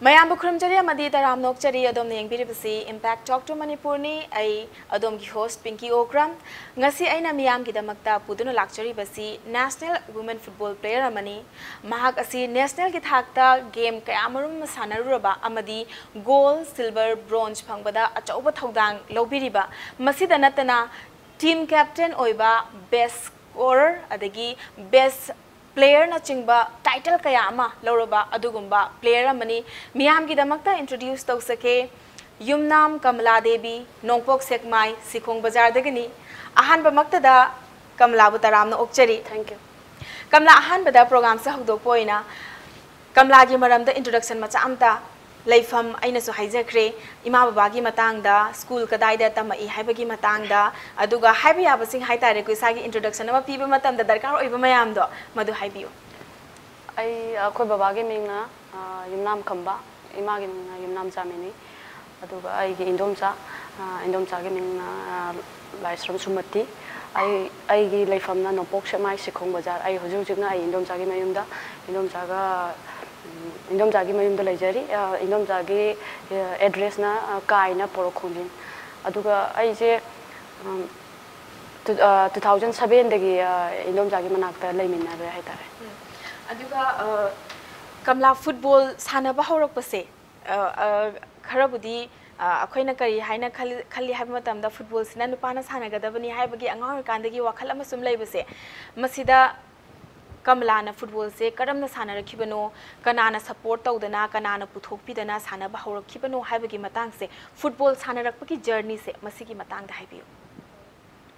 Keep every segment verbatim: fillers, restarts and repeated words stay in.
ꯃꯌꯥꯝꯕꯨ ꯈꯨꯔꯨꯝꯖꯔꯤ ꯑꯃꯗꯤ ꯇꯔꯥꯝꯅ ꯑꯣꯛꯆꯔꯤ꯫ ꯑꯗꯣꯝꯅ ꯌꯦꯡꯕꯤꯔꯤꯕꯁꯤ Impact Talk to Manipurꯅꯤ꯫ ꯑꯩ ꯑꯗꯣꯝꯒꯤ host ꯄꯤꯡꯀꯤ ꯑꯣꯀ꯭ꯔꯝ꯫ ꯉꯁꯤ ꯑꯩꯅ ꯃꯤꯌꯥꯝꯒꯤꯗꯃꯛꯇ ꯄꯨꯗꯨꯅ ꯂꯥꯛꯆꯔꯤꯕꯁꯤ national women football player ꯑꯃꯅꯤ꯫ ꯃꯍꯥꯛ ꯑꯁꯤ nationalꯒꯤ ꯊꯥꯛꯇ game ꯀꯌꯥ ꯃꯔꯨꯝ ꯑꯃ ꯁꯥꯟꯅꯔꯨꯔꯕ ꯑꯃꯗꯤ gold, silver, bronze ꯐꯪꯕꯗ ꯑꯆꯧꯕ ꯊꯧꯗꯥꯡ ꯂꯧꯕꯤꯔꯤꯕ, ꯃꯁꯤꯗ ꯅꯠꯇꯅ team captain ꯑꯣꯏꯕ, best scorer ꯑꯗꯒꯤ best playerꯅꯆꯤꯡꯕ title ꯀꯌꯥ ꯑꯃ ꯂꯧꯔꯕ ꯑꯗꯨꯒꯨꯝꯕ player ꯑꯃꯅꯤ꯫ ꯃꯤꯌꯥꯝꯒꯤꯗꯃꯛꯇ introduce ꯇꯧꯖꯒꯦ, ꯌꯨꯝꯅꯥꯝ ꯀꯃꯂꯥ ꯗꯦꯕꯤ, ꯅꯣꯡꯄꯣꯛ ꯁꯦꯛꯃꯥꯏ, ꯁꯤꯈꯣꯡ ꯕꯖꯥꯔꯗꯒꯤꯅꯤ꯫ ꯑꯍꯥꯟꯕꯃꯛꯇꯗ ꯀꯃꯂꯥꯕꯨ ꯇꯔꯥꯝꯅ ꯑꯣꯛꯆꯔꯤ꯫ Thank you. ꯀꯃꯂꯥ, ꯑꯍꯥꯟꯕꯗ programꯁꯦ ꯍꯧꯗꯣꯛꯄ ꯑꯣꯏꯅ ꯀꯃꯂꯥꯒꯤ ꯃꯔꯝꯗ introduction ꯃꯆꯥ ꯑꯃꯇ, ꯂꯩꯐꯝ ꯑꯩꯅꯁꯨ ꯍꯥꯏꯖꯈ꯭ꯔꯦ, ꯏꯃꯥ ꯕꯕꯥꯒꯤ ꯃꯇꯥꯡꯗ, school ꯀꯗꯥꯏꯗ ꯇꯝꯃꯛꯏ ꯍꯥꯏꯕꯒꯤ ꯃꯇꯥꯡꯗ, ꯑꯗꯨꯒ ꯍꯥꯏꯕ ꯌꯥꯕꯁꯤꯡ ꯍꯥꯏꯇꯥꯔꯦꯀꯣ, ꯏꯁꯥꯒꯤ introduction ꯑꯃ ꯄꯤꯕ ꯃꯇꯝꯗ ꯗꯔꯀꯥꯔ ꯑꯣꯏꯕ ꯃꯌꯥꯝꯗꯣ, ꯃꯗꯨ ꯍꯥꯏꯕꯤꯌꯨ꯫ ꯑꯩ, ꯑꯩꯈꯣꯏ ꯕꯕꯥꯒꯤ ꯃꯤꯡꯅ, ꯑ, ꯌꯨꯝꯅꯥꯝ ꯈꯝꯕ, ꯏꯃꯥꯒꯤ ꯃꯤꯡꯅ ꯌꯨꯝꯅꯥꯝ ꯆꯥꯃꯤꯅꯤ꯫ ꯑꯗꯨꯒ ꯑꯩꯒꯤ ꯏꯟꯗꯣꯝꯆꯥ, ꯑ, ꯏꯟꯗꯣꯝꯆꯥꯒꯤ ꯃꯤꯡꯅ, ꯑ, ꯂꯥꯏꯁ꯭ꯔꯝ ꯁꯨꯃꯇꯤ꯫ ꯑꯩ, ꯑꯩꯒꯤ ꯂꯩꯐꯝꯅ ꯅꯣꯡꯄꯣꯛ ꯁꯦꯛꯃꯥꯏ ꯁꯤꯈꯣꯡ ꯕꯖꯥꯔ꯫ ꯑꯩ ꯍꯧꯖꯤꯛ ꯍꯧꯖꯤꯛꯅ ꯑꯩ ꯏꯟꯗꯣꯝꯆꯥꯒꯤ ꯃꯌꯨꯝꯗ, ꯏꯟꯗꯣꯝꯆꯥꯒ, ꯎꯝ, ꯏꯟꯗꯣꯝꯆꯥꯒꯤ ꯃꯌꯨꯝꯗ ꯂꯩꯖꯔꯤ꯫ ꯑ, ꯏꯟꯗꯣꯝꯆꯥꯒꯤ, ꯑ, addressꯅ, ꯑ, ꯀꯥꯏꯅ ꯄꯣꯔꯣꯛ ꯈꯣꯡꯖꯤꯟ꯫ ꯑꯗꯨꯒ ꯑꯩꯁꯦ, ꯎꯝ, ꯇꯨ-, ꯑ, two thousand sevenꯗꯒꯤ, ꯑ, ꯏꯟꯗꯣꯝꯆꯥꯒꯤ ꯃꯅꯥꯛꯇ ꯂꯩꯃꯤꯟꯅꯔꯦ ꯍꯥꯏꯇꯥꯔꯦ꯫ ꯑꯗꯨꯒ, ꯑ, ꯀꯃꯂꯥ, football ꯁꯥꯟꯅꯕ ꯍꯧꯔꯛꯄꯁꯦ, ꯑ, ꯑ, ꯈꯔꯕꯨꯗꯤ, ꯑ, ꯑꯩꯈꯣꯏꯅ ꯀꯔꯤ ꯍꯥꯏꯅ ꯈꯜ-, ꯈꯜꯂꯤ ꯍꯥꯏꯕ ꯃꯇꯝꯗ, footballꯁꯤꯅ ꯅꯨꯄꯥꯅ ꯁꯥꯟꯅꯒꯗꯕꯅꯤ ꯍꯥꯏꯕꯒꯤ ꯑꯉꯥꯡ ꯑꯣꯏꯔꯤꯀꯥꯟꯗꯒꯤ ꯋꯥꯈꯜ ꯑꯃ ꯁꯨꯝ ꯂꯩꯕꯁꯦ, ꯃꯁꯤꯗ ꯀꯃꯂꯥꯅ footballꯁꯦ ꯀꯔꯝꯅ ꯁꯥꯟꯅꯔꯛꯈꯤꯕꯅꯣ, ꯀꯅꯥꯅ support ꯇꯧꯗꯅ, ꯀꯅꯥꯅ ꯄꯨꯊꯣꯛꯄꯤꯗꯅ ꯁꯥꯟꯅꯕ ꯍꯧꯔꯛꯈꯤꯕꯅꯣ ꯍꯥꯏꯕꯒꯤ ꯃꯇꯥꯡꯁꯦ, football ꯁꯥꯟꯅꯔꯛꯄꯒꯤ journeyꯁꯦ, ꯃꯁꯤꯒꯤ ꯃꯇꯥꯡꯗ ꯍꯥꯏꯕꯤꯌꯨ꯫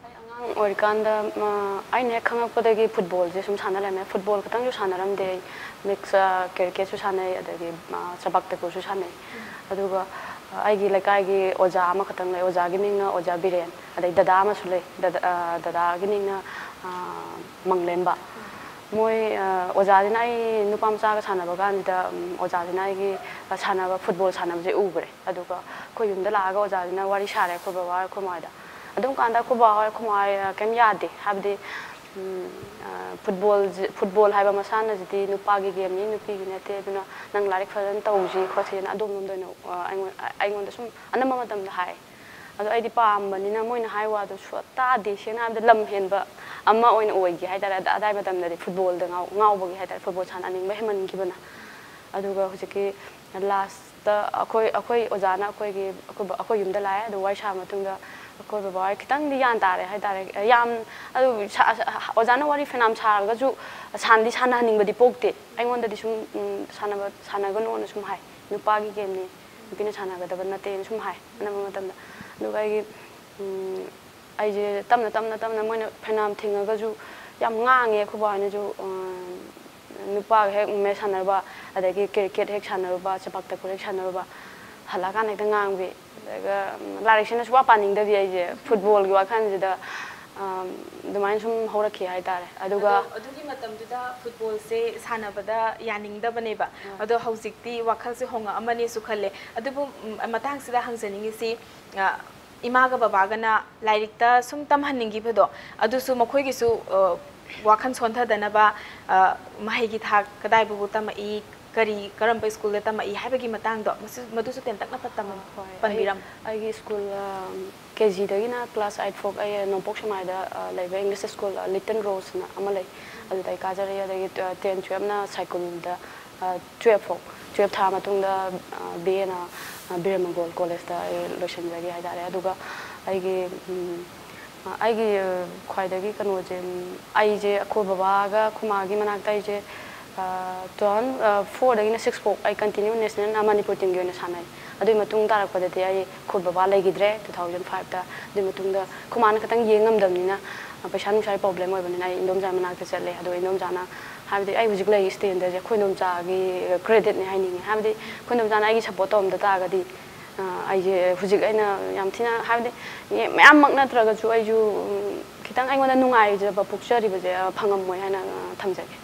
ꯑꯩ ꯑꯉꯥꯡ ꯑꯣꯏꯔꯤꯀꯥꯟꯗ, ꯑ, ꯑꯩꯅ ꯍꯦꯛ ꯈꯪꯉꯛꯄꯗꯒꯤ footballꯁꯦ ꯁꯨꯝ ꯁꯥꯟꯅꯔꯝꯃꯦ꯫ Football ꯈꯛꯇꯪꯁꯨ ꯁꯥꯟꯅꯔꯝꯗꯦ ꯑꯩ, mix, ꯑ, cricketꯁꯨ ꯁꯥꯟꯅꯩ, ꯑꯗꯒꯤ, ꯑ, ꯆꯕꯥꯛ ꯇꯀꯨꯁꯨ ꯁꯥꯟꯅꯩ꯫ ꯑꯗꯨꯒ, ꯑ, ꯑꯩꯒꯤ ꯂꯩꯀꯥꯏꯒꯤ ꯑꯣꯖꯥ ꯑꯃꯈꯛꯇꯪ ꯂꯩ, ꯑꯣꯖꯥꯒꯤ ꯃꯤꯡꯅ ꯑꯣꯖꯥ ꯕꯤꯔꯦꯟ, ꯑꯗꯩ ꯗꯗꯥ ꯑꯃꯁꯨ ꯂꯩ, ꯗꯗꯥ, ꯑ, ꯗꯗꯥꯒꯤ ꯃꯤꯡꯅ, ꯑ, ꯃꯪꯂꯦꯝꯕ꯫ ꯃꯣꯏ, ꯑ, ꯑꯣꯖꯥꯁꯤꯅ ꯑꯩ ꯅꯨꯄꯥ ꯃꯆꯥꯒ ꯁꯥꯟꯅꯕ ꯀꯥꯟꯁꯤꯗ, ꯎꯝ, ꯑꯣꯖꯥꯁꯤꯅ ꯑꯩꯒꯤ, ꯑ, ꯁꯥꯟꯅꯕ, football ꯁꯥꯟꯅꯕꯁꯦ ꯎꯈ꯭ꯔꯦ꯫ ꯑꯗꯨꯒ ꯑꯩꯈꯣꯏ ꯌꯨꯝꯗ ꯂꯥꯛꯑꯒ ꯑꯣꯖꯥꯁꯤꯅ ꯋꯥꯔꯤ ꯁꯥꯔꯦ ꯑꯩꯈꯣꯏ ꯕꯕꯥ ꯑꯩꯈꯣꯏ ꯃꯥ ꯍꯣꯏꯗ꯫ ꯑꯗꯨꯝ ꯀꯥꯟꯗ ꯑꯩꯈꯣꯏ ꯕꯕꯥ ꯍꯣꯏ ꯑꯩꯈꯣꯏ ꯃꯥ ꯍꯣꯏ, ꯑ, ꯀꯩꯝ ꯌꯥꯗꯦ꯫ ꯍꯥꯏꯕꯗꯤ, ꯐꯨꯠꯕꯣꯜꯁꯤ, ꯐꯨꯠꯕꯣꯜ ꯍꯥꯏꯕ ꯃꯁꯥꯟꯅꯁꯤꯗꯤ ꯅꯨꯄꯥꯒꯤ ꯒꯦꯝꯅꯤ, ꯅꯨꯄꯤꯒꯤ ꯅꯠꯇꯦ, ꯑꯗꯨꯅ ꯅꯪ ꯂꯥꯏꯔꯤꯛ ꯐꯖꯅ ꯇꯧꯁꯤ ꯈꯣꯠꯁꯤꯅ ꯑꯗꯣꯝꯂꯣꯝꯗ ꯑꯣꯏꯅ ꯑꯩꯉꯣꯟꯗ ꯁꯨꯝ ꯑꯅꯝꯕ ꯃꯇꯝꯗ ꯍꯥꯏ꯫ ꯑꯗꯣ ꯑꯩꯗꯤ ꯄꯥꯝꯕꯅꯤꯅ ꯃꯣꯏꯅ ꯍꯥꯏ ꯋꯥꯗꯣ ꯁꯨꯛꯇꯥ ꯇꯥꯗꯦ꯫ ꯁꯦꯡꯅ ꯍꯥꯏꯕꯗ ꯂꯝ ꯍꯦꯟꯕ ꯑꯃ ꯑꯣꯏꯅ ꯑꯣꯏꯈꯤ ꯍꯥꯏꯇꯥꯔꯦ꯫ ꯑꯗ-, ꯑꯗꯥꯏ ꯃꯇꯝꯗꯗꯤ ꯐꯨꯠꯕꯣꯜꯗ ꯉꯥꯎ-, ꯉꯥꯎꯕꯒꯤ ꯍꯥꯏꯇꯥꯔꯦ, ꯐꯨꯠꯕꯣꯜ ꯁꯥꯟꯅꯅꯤꯡꯕ ꯍꯦꯟꯃꯟꯈꯤꯕꯅ꯫ ꯑꯗꯨꯒ ꯍꯧꯖꯤꯛꯀꯤ ꯂꯥꯁꯇ ꯑꯩꯈꯣꯏ, ꯑꯩꯈꯣꯏ ꯑꯣꯖꯥꯅ ꯑꯩꯈꯣꯏꯒꯤ, ꯑꯩꯈꯣꯏ ꯕ-, ꯑꯩꯈꯣꯏ ꯌꯨꯝꯗ ꯂꯥꯛꯑꯦ꯫ ꯑꯗꯨ ꯋꯥꯔꯤ ꯁꯥꯕ ꯃꯇꯨꯡꯗ ꯑꯩꯈꯣꯏ ꯕꯕꯥ ꯍꯣꯏ ꯈꯤꯇꯪꯗꯤ ꯒ꯭ꯌꯥꯟ ꯇꯥꯔꯦ ꯍꯥꯏꯇꯥꯔꯦ꯫ ꯌꯥꯝ, ꯑꯗꯨ ꯁꯥ-, ꯁꯥ-, ꯑꯣꯖꯥꯅ ꯋꯥꯔꯤ ꯐꯅꯌꯥꯝ ꯁꯥꯔꯒꯁꯨ ꯁꯥꯟꯗꯤ ꯁꯥꯟꯅꯍꯟꯅꯤꯡꯕꯗꯤ ꯄꯣꯛꯇꯦ꯫ ꯑꯩꯉꯣꯟꯗꯗꯤ ꯁꯨꯝ, ꯎꯝ, ꯁꯥꯟꯅꯕ, ꯁꯥꯟꯅꯒꯅꯣꯅ ꯁꯨꯝ ꯍꯥꯏ꯫ "ꯅꯨꯄꯥꯒꯤ ꯒꯦꯝꯅꯤ, ꯅꯨꯄꯤꯅ ꯁꯥꯟꯅꯒꯗꯕ ꯅꯠꯇꯦꯅ" ꯁꯨꯝ ꯍꯥꯏ ꯑꯅꯝꯕ ꯃꯇꯝꯗ꯫ ꯑꯗꯨꯒ ꯑꯩꯒꯤ, ꯎꯝ, ꯑꯩꯁꯦ ꯇꯞꯅ, ꯇꯞꯅ, ꯇꯞꯅ ꯃꯣꯏꯅ ꯐꯅꯌꯥꯝ ꯊꯤꯡꯉꯒꯁꯨ ꯌꯥꯝ ꯉꯥꯡꯉꯦ꯫ ꯑꯩꯈꯣꯏ ꯕꯥ ꯍꯣꯏꯅꯁꯨ, ꯎꯝ, ꯅꯨꯄꯥꯒ ꯍꯦꯛ ꯃꯦꯠꯆ ꯁꯥꯟꯅꯔꯨꯕ, ꯑꯗꯒꯤ ꯀ꯭ꯔꯤꯀꯦꯠ ꯍꯦꯛ ꯁꯥꯟꯅꯔꯨꯕ, ꯆꯦꯄꯥꯛ ꯇꯥꯀꯨꯔ ꯍꯦꯛ ꯁꯥꯟꯅꯔꯨꯕ, ꯍꯜꯂꯛꯑꯀꯥꯟꯗ ꯍꯦꯛꯇ ꯉꯥꯡꯕꯤ꯫ ꯑꯗꯨꯒ, ꯎꯝ, ꯂꯥꯏꯔꯤꯛꯁꯤꯅ ꯁꯨꯡꯄꯥ ꯄꯥꯅꯤꯡꯗꯕꯤ ꯑꯩꯁꯦ ꯐꯨꯠꯕꯣꯜꯒꯤ ꯋꯥꯈꯜꯁꯤꯗ, ꯎꯝ, ꯑꯗꯨꯃꯥꯏꯅ ꯁꯨꯝ ꯍꯧꯔꯛꯈꯤ ꯍꯥꯏꯇꯥꯔꯦ꯫ ꯑꯗꯨꯒ ꯑꯗꯣ ꯑꯗꯨꯒꯤ ꯃꯇꯝꯗꯨꯗ ꯐꯨꯠꯕꯣꯜꯁꯦ ꯁꯥꯟꯅꯕꯗ ꯌꯥꯅꯤꯡꯗꯕꯅꯦꯕ꯫ ꯑꯥ꯫ ꯑꯗꯣ ꯍꯧꯖꯤꯛꯇꯤ ꯋꯥꯈꯜꯁꯦ ꯍꯣꯡꯉꯛꯑꯃꯅꯦꯁꯨ ꯈꯜꯂꯦ꯫ ꯑꯗꯨꯕꯨ, ꯎꯝ, ꯃꯇꯥꯡꯁꯤꯗ ꯍꯪꯖꯅꯤꯡꯉꯤꯁꯤ, ꯑ, ꯏꯃꯥꯒ ꯕꯕꯥꯒꯅ ꯂꯥꯏꯔꯤꯛꯇ ꯁꯨꯝ ꯇꯝꯍꯟꯅꯤꯡꯈꯤꯕꯗꯣ, ꯑꯗꯨꯁꯨ ꯃꯈꯣꯏꯒꯤꯁꯨ, ꯑ, ꯋꯥꯈꯜ ꯁꯣꯟꯊꯗꯅꯕ, ꯑ, ꯃꯍꯩꯒꯤ ꯊꯥꯛ ꯀꯗꯥꯏꯕꯨ ꯇꯝꯃꯛꯏ, ꯀꯔꯤ, ꯀꯔꯝꯕ ꯁ꯭ꯀꯨꯜꯗ ꯇꯝꯃꯛꯏ ꯍꯥꯏꯕꯒꯤ ꯃꯇꯥꯡꯗꯣ, ꯃꯁꯤ, ꯃꯗꯨꯁꯨ ꯇꯦꯟꯇꯛꯅ ꯇꯝ-, ꯑ, ꯍꯣꯏ꯫ ꯑꯩ, ꯄꯟꯕꯤꯔꯝꯃꯨ꯫ ꯑꯩꯒꯤ ꯁ꯭ꯀꯨꯜ, ꯑ, ꯀꯦ ꯖꯤꯗꯒꯤꯅ ꯀ꯭ꯂꯥꯁ ꯑꯩꯠ ꯐꯥꯎ ꯑꯩ ꯅꯣꯡꯄꯣꯛ ꯁꯦꯛꯃꯥꯏꯗ, ꯑ, ꯂꯩꯕ ꯏꯪꯂꯤꯁ ꯁ꯭ꯀꯨꯜ, ꯑ, ꯂꯤꯇꯜ ꯔꯣꯁꯅ ꯑꯃ ꯂꯩ, ꯑꯗꯨꯗ ꯑꯩ ꯀꯥꯖꯔꯛꯏ꯫ ꯑꯗꯒꯤ, ꯑ, ꯇꯦꯟ ꯇꯨꯌꯦꯜꯞꯅ ꯁꯥꯏꯀꯨꯜꯗ, ꯑ, ꯇꯨꯌꯦꯜꯞ ꯐꯥꯎ, ꯇꯨꯌꯦꯜꯞ ꯊꯥ ꯃꯇꯨꯡꯗ, ꯑ, ꯕꯤ ꯑꯦꯅ, ꯑ, ꯕꯤꯔꯃꯒꯣꯜ ꯀꯣꯂꯦꯖꯇ ꯑꯩ ꯂꯣꯏꯁꯤꯟꯖꯈꯤ ꯍꯥꯏꯇꯥꯔꯦ꯫ ꯑꯗꯨꯒ ꯑꯩꯒꯤ, ꯎꯝ, ꯑ, ꯑꯩꯒꯤ, ꯑ, ꯈ꯭ꯋꯥꯏꯗꯒꯤ ꯀꯩꯅꯣꯁꯦ, ꯎꯝ, ꯑꯩꯁꯦ ꯑꯩꯈꯣꯏ ꯕꯕꯥꯒ ꯑꯩꯈꯣꯏ ꯃꯥꯒꯤ ꯃꯅꯥꯛꯇ ꯑꯩꯁꯦ, ꯑ, ꯇꯨ ꯊꯥꯎꯖꯟ, ꯑ, ꯐꯣꯔꯗꯒꯤꯅ ꯁꯤꯛꯁ ꯐꯥꯎ ꯑꯩ ꯀꯟꯇꯤꯅ꯭ꯌꯨ ꯅꯦꯁꯅꯦꯜ, ꯑ, ꯃꯅꯤꯄꯨꯔ ꯇꯤꯝꯒꯤ ꯑꯣꯏꯅ ꯁꯥꯟꯅꯩ꯫ ꯑꯗꯨꯒꯤ ꯃꯇꯨꯡ ꯇꯥꯔꯛꯄꯗꯗꯤ ꯑꯩ ꯑꯩꯈꯣꯏ ꯕꯕꯥ ꯂꯩꯈꯤꯗ꯭ꯔꯦ ꯇꯨ ꯊꯥꯎꯖꯟ ꯐꯥꯏꯚꯇ꯫ ꯑꯗꯨꯒꯤ ꯃꯇꯨꯡꯗ ꯑꯩꯈꯣꯏ ꯃꯥꯅ ꯈꯤꯇꯪ ꯌꯦꯡ ꯉꯝꯗꯕꯅꯤꯅ, ꯑ, ꯄꯩꯁꯥ ꯅꯨꯡꯁꯥꯒꯤ ꯄ꯭ꯔꯣꯕ꯭ꯂꯦꯝ ꯑꯣꯏꯕꯅꯤꯅ ꯑꯩ ꯏꯟꯗꯣꯝꯆꯥꯒꯤ ꯃꯅꯥꯛꯇ ꯆꯠꯂꯦ꯫ ꯑꯗꯨꯒ ꯏꯟꯗꯣꯝꯆꯥꯅ, ꯍꯥꯏꯕꯗꯤ ꯑꯩ ꯍꯧꯖꯤꯛ ꯂꯩꯔꯤ ꯁ꯭ꯇꯦꯟꯗꯔꯁꯦ ꯑꯩꯈꯣꯏ ꯏꯟꯗꯣꯝꯆꯥꯒꯤ ꯀ꯭ꯔꯦꯗꯤꯠꯅꯦ ꯍꯥꯏꯅꯤꯡꯉꯦ꯫ ꯍꯥꯏꯕꯗꯤ ꯑꯩꯈꯣꯏ ꯏꯟꯗꯣꯝꯆꯥꯅ ꯑꯩꯒꯤ ꯁꯞꯄꯣꯔꯠ ꯇꯧꯔꯝꯗ ꯇꯥꯔꯒꯗꯤ, ꯑ, ꯑꯩꯁꯦ ꯍꯧꯖꯤꯛ ꯑꯩꯅ ꯌꯥꯝ ꯊꯤꯅ, ꯍꯥꯏꯕꯗꯤ ꯃꯌꯥꯝꯃꯛ ꯅꯠꯇ꯭ꯔꯒꯁꯨ ꯑꯩꯁꯨ, ꯎꯝ, ꯈꯤꯇꯪ ꯑꯩꯉꯣꯟꯗ ꯅꯨꯡꯉꯥꯏꯖꯕ ꯄꯣꯛꯆꯔꯤꯕꯁꯦ, ꯑ, ꯐꯪꯉꯝꯃꯣꯏ ꯍꯥꯏꯅ, ꯑ, ꯊꯝꯖꯒꯦ꯫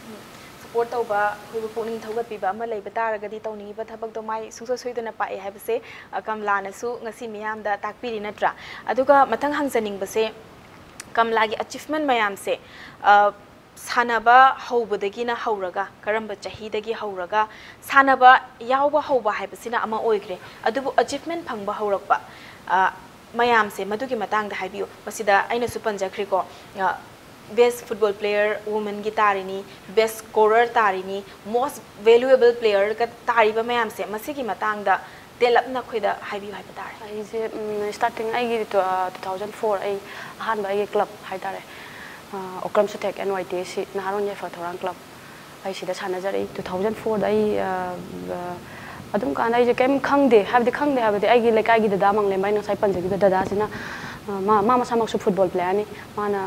ꯁꯞꯄꯣꯔꯠ ꯇꯧꯕ, ꯑꯩꯈꯣꯏꯕꯨ ꯄꯨꯛꯅꯤꯡ ꯊꯧꯒꯠꯄꯤꯕ ꯑꯃ ꯂꯩꯕ ꯇꯥꯔꯒꯗꯤ ꯇꯧꯅꯤꯡꯉꯤꯕ ꯊꯕꯛꯇꯣ ꯃꯥꯏ ꯁꯨꯡꯁꯣꯏ ꯁꯣꯏꯗꯅ ꯄꯥꯛꯑꯦ ꯍꯥꯏꯕꯁꯦ, ꯑ, ꯀꯝꯂꯥꯅꯁꯨ ꯉꯁꯤ ꯃꯤꯌꯥꯝꯗ ꯇꯥꯛꯄꯤꯔꯤ ꯅꯠꯇ꯭ꯔꯥ? ꯑꯗꯨꯒ ꯃꯊꯪ ꯍꯪꯖꯅꯤꯡꯕꯁꯦ, ꯀꯃꯂꯥꯒꯤ ꯑꯦꯆꯤꯚꯃꯦꯟ ꯃꯌꯥꯝꯁꯦ, ꯑ, ꯁꯥꯟꯅꯕ ꯍꯧꯕꯗꯒꯤꯅ ꯍꯧꯔꯒ, ꯀꯔꯝꯕ ꯆꯍꯤꯗꯒꯤ ꯍꯧꯔꯒ ꯁꯥꯟꯅꯕ ꯌꯥꯎꯕ ꯍꯧꯕ ꯍꯥꯏꯕꯁꯤꯅ ꯑꯃ ꯑꯣꯏꯈ꯭ꯔꯦ, ꯑꯗꯨꯕꯨ ꯑꯦꯆꯤꯚꯃꯦꯟ ꯐꯪꯕ ꯍꯧꯔꯛꯄ, ꯑ, ꯃꯌꯥꯝꯁꯦ, ꯃꯗꯨꯒꯤ ꯃꯇꯥꯡꯗ ꯍꯥꯏꯕꯤꯌꯨ꯫ ꯃꯁꯤꯗ ꯑꯩꯅꯁꯨ ꯄꯟꯖꯈ꯭ꯔꯦꯀꯣ, ꯑ, best football player womenꯒꯤ ꯇꯥꯔꯤꯅꯤ, best scorer ꯇꯥꯔꯤꯅꯤ, most valuable playerꯒ ꯇꯥꯔꯤꯕ ꯃꯌꯥꯝꯁꯦ, ꯃꯁꯤꯒꯤ ꯃꯇꯥꯡꯗ ꯇꯦꯜꯂꯞꯅ ꯑꯩꯈꯣꯏꯗ ꯍꯥꯏꯕꯤꯌꯨ ꯍꯥꯏꯕ ꯇꯥꯔꯦ꯫ ꯑꯩꯁꯦ, ꯎꯝ, starting ꯑꯩꯒꯤ ꯇꯨ-, ꯑ, two thousand four ꯑꯩ ꯑꯍꯥꯟꯕ ꯑꯩꯒꯤ club ꯍꯥꯏꯇꯥꯔꯦ, ꯑ, ꯑꯣꯀ꯭ꯔꯝ ꯁꯨꯊꯦꯛ NYTC ꯅꯍꯥꯔꯣꯟ ꯌꯥꯏꯐ ꯊꯧꯔꯥꯡ club, ꯑꯩ ꯁꯤꯗ ꯁꯥꯟꯅꯖꯔꯛꯏ꯫ Two thousand fourꯗ ꯑꯩ, ꯑ, ꯑ, ꯑꯗꯨꯝ ꯀꯥꯟꯗ ꯑꯩꯁꯦ ꯀꯩꯝ ꯈꯪꯗꯦ, ꯍꯥꯏꯕꯗꯤ ꯈꯪꯗꯦ ꯍꯥꯏꯕꯗꯤ ꯑꯩꯒꯤ ꯂꯩꯀꯥꯏꯒꯤ ꯗꯗꯥ ꯃꯥꯡꯂꯦꯝꯕ ꯑꯩꯅ ꯉꯁꯥꯏ ꯄꯟꯖꯈꯤꯕ ꯗꯗꯥꯁꯤꯅ, ꯑ, ꯃꯥ, ꯃꯥ ꯃꯁꯥꯃꯛꯁꯨ football playerꯅꯤ꯫ ꯃꯥꯅ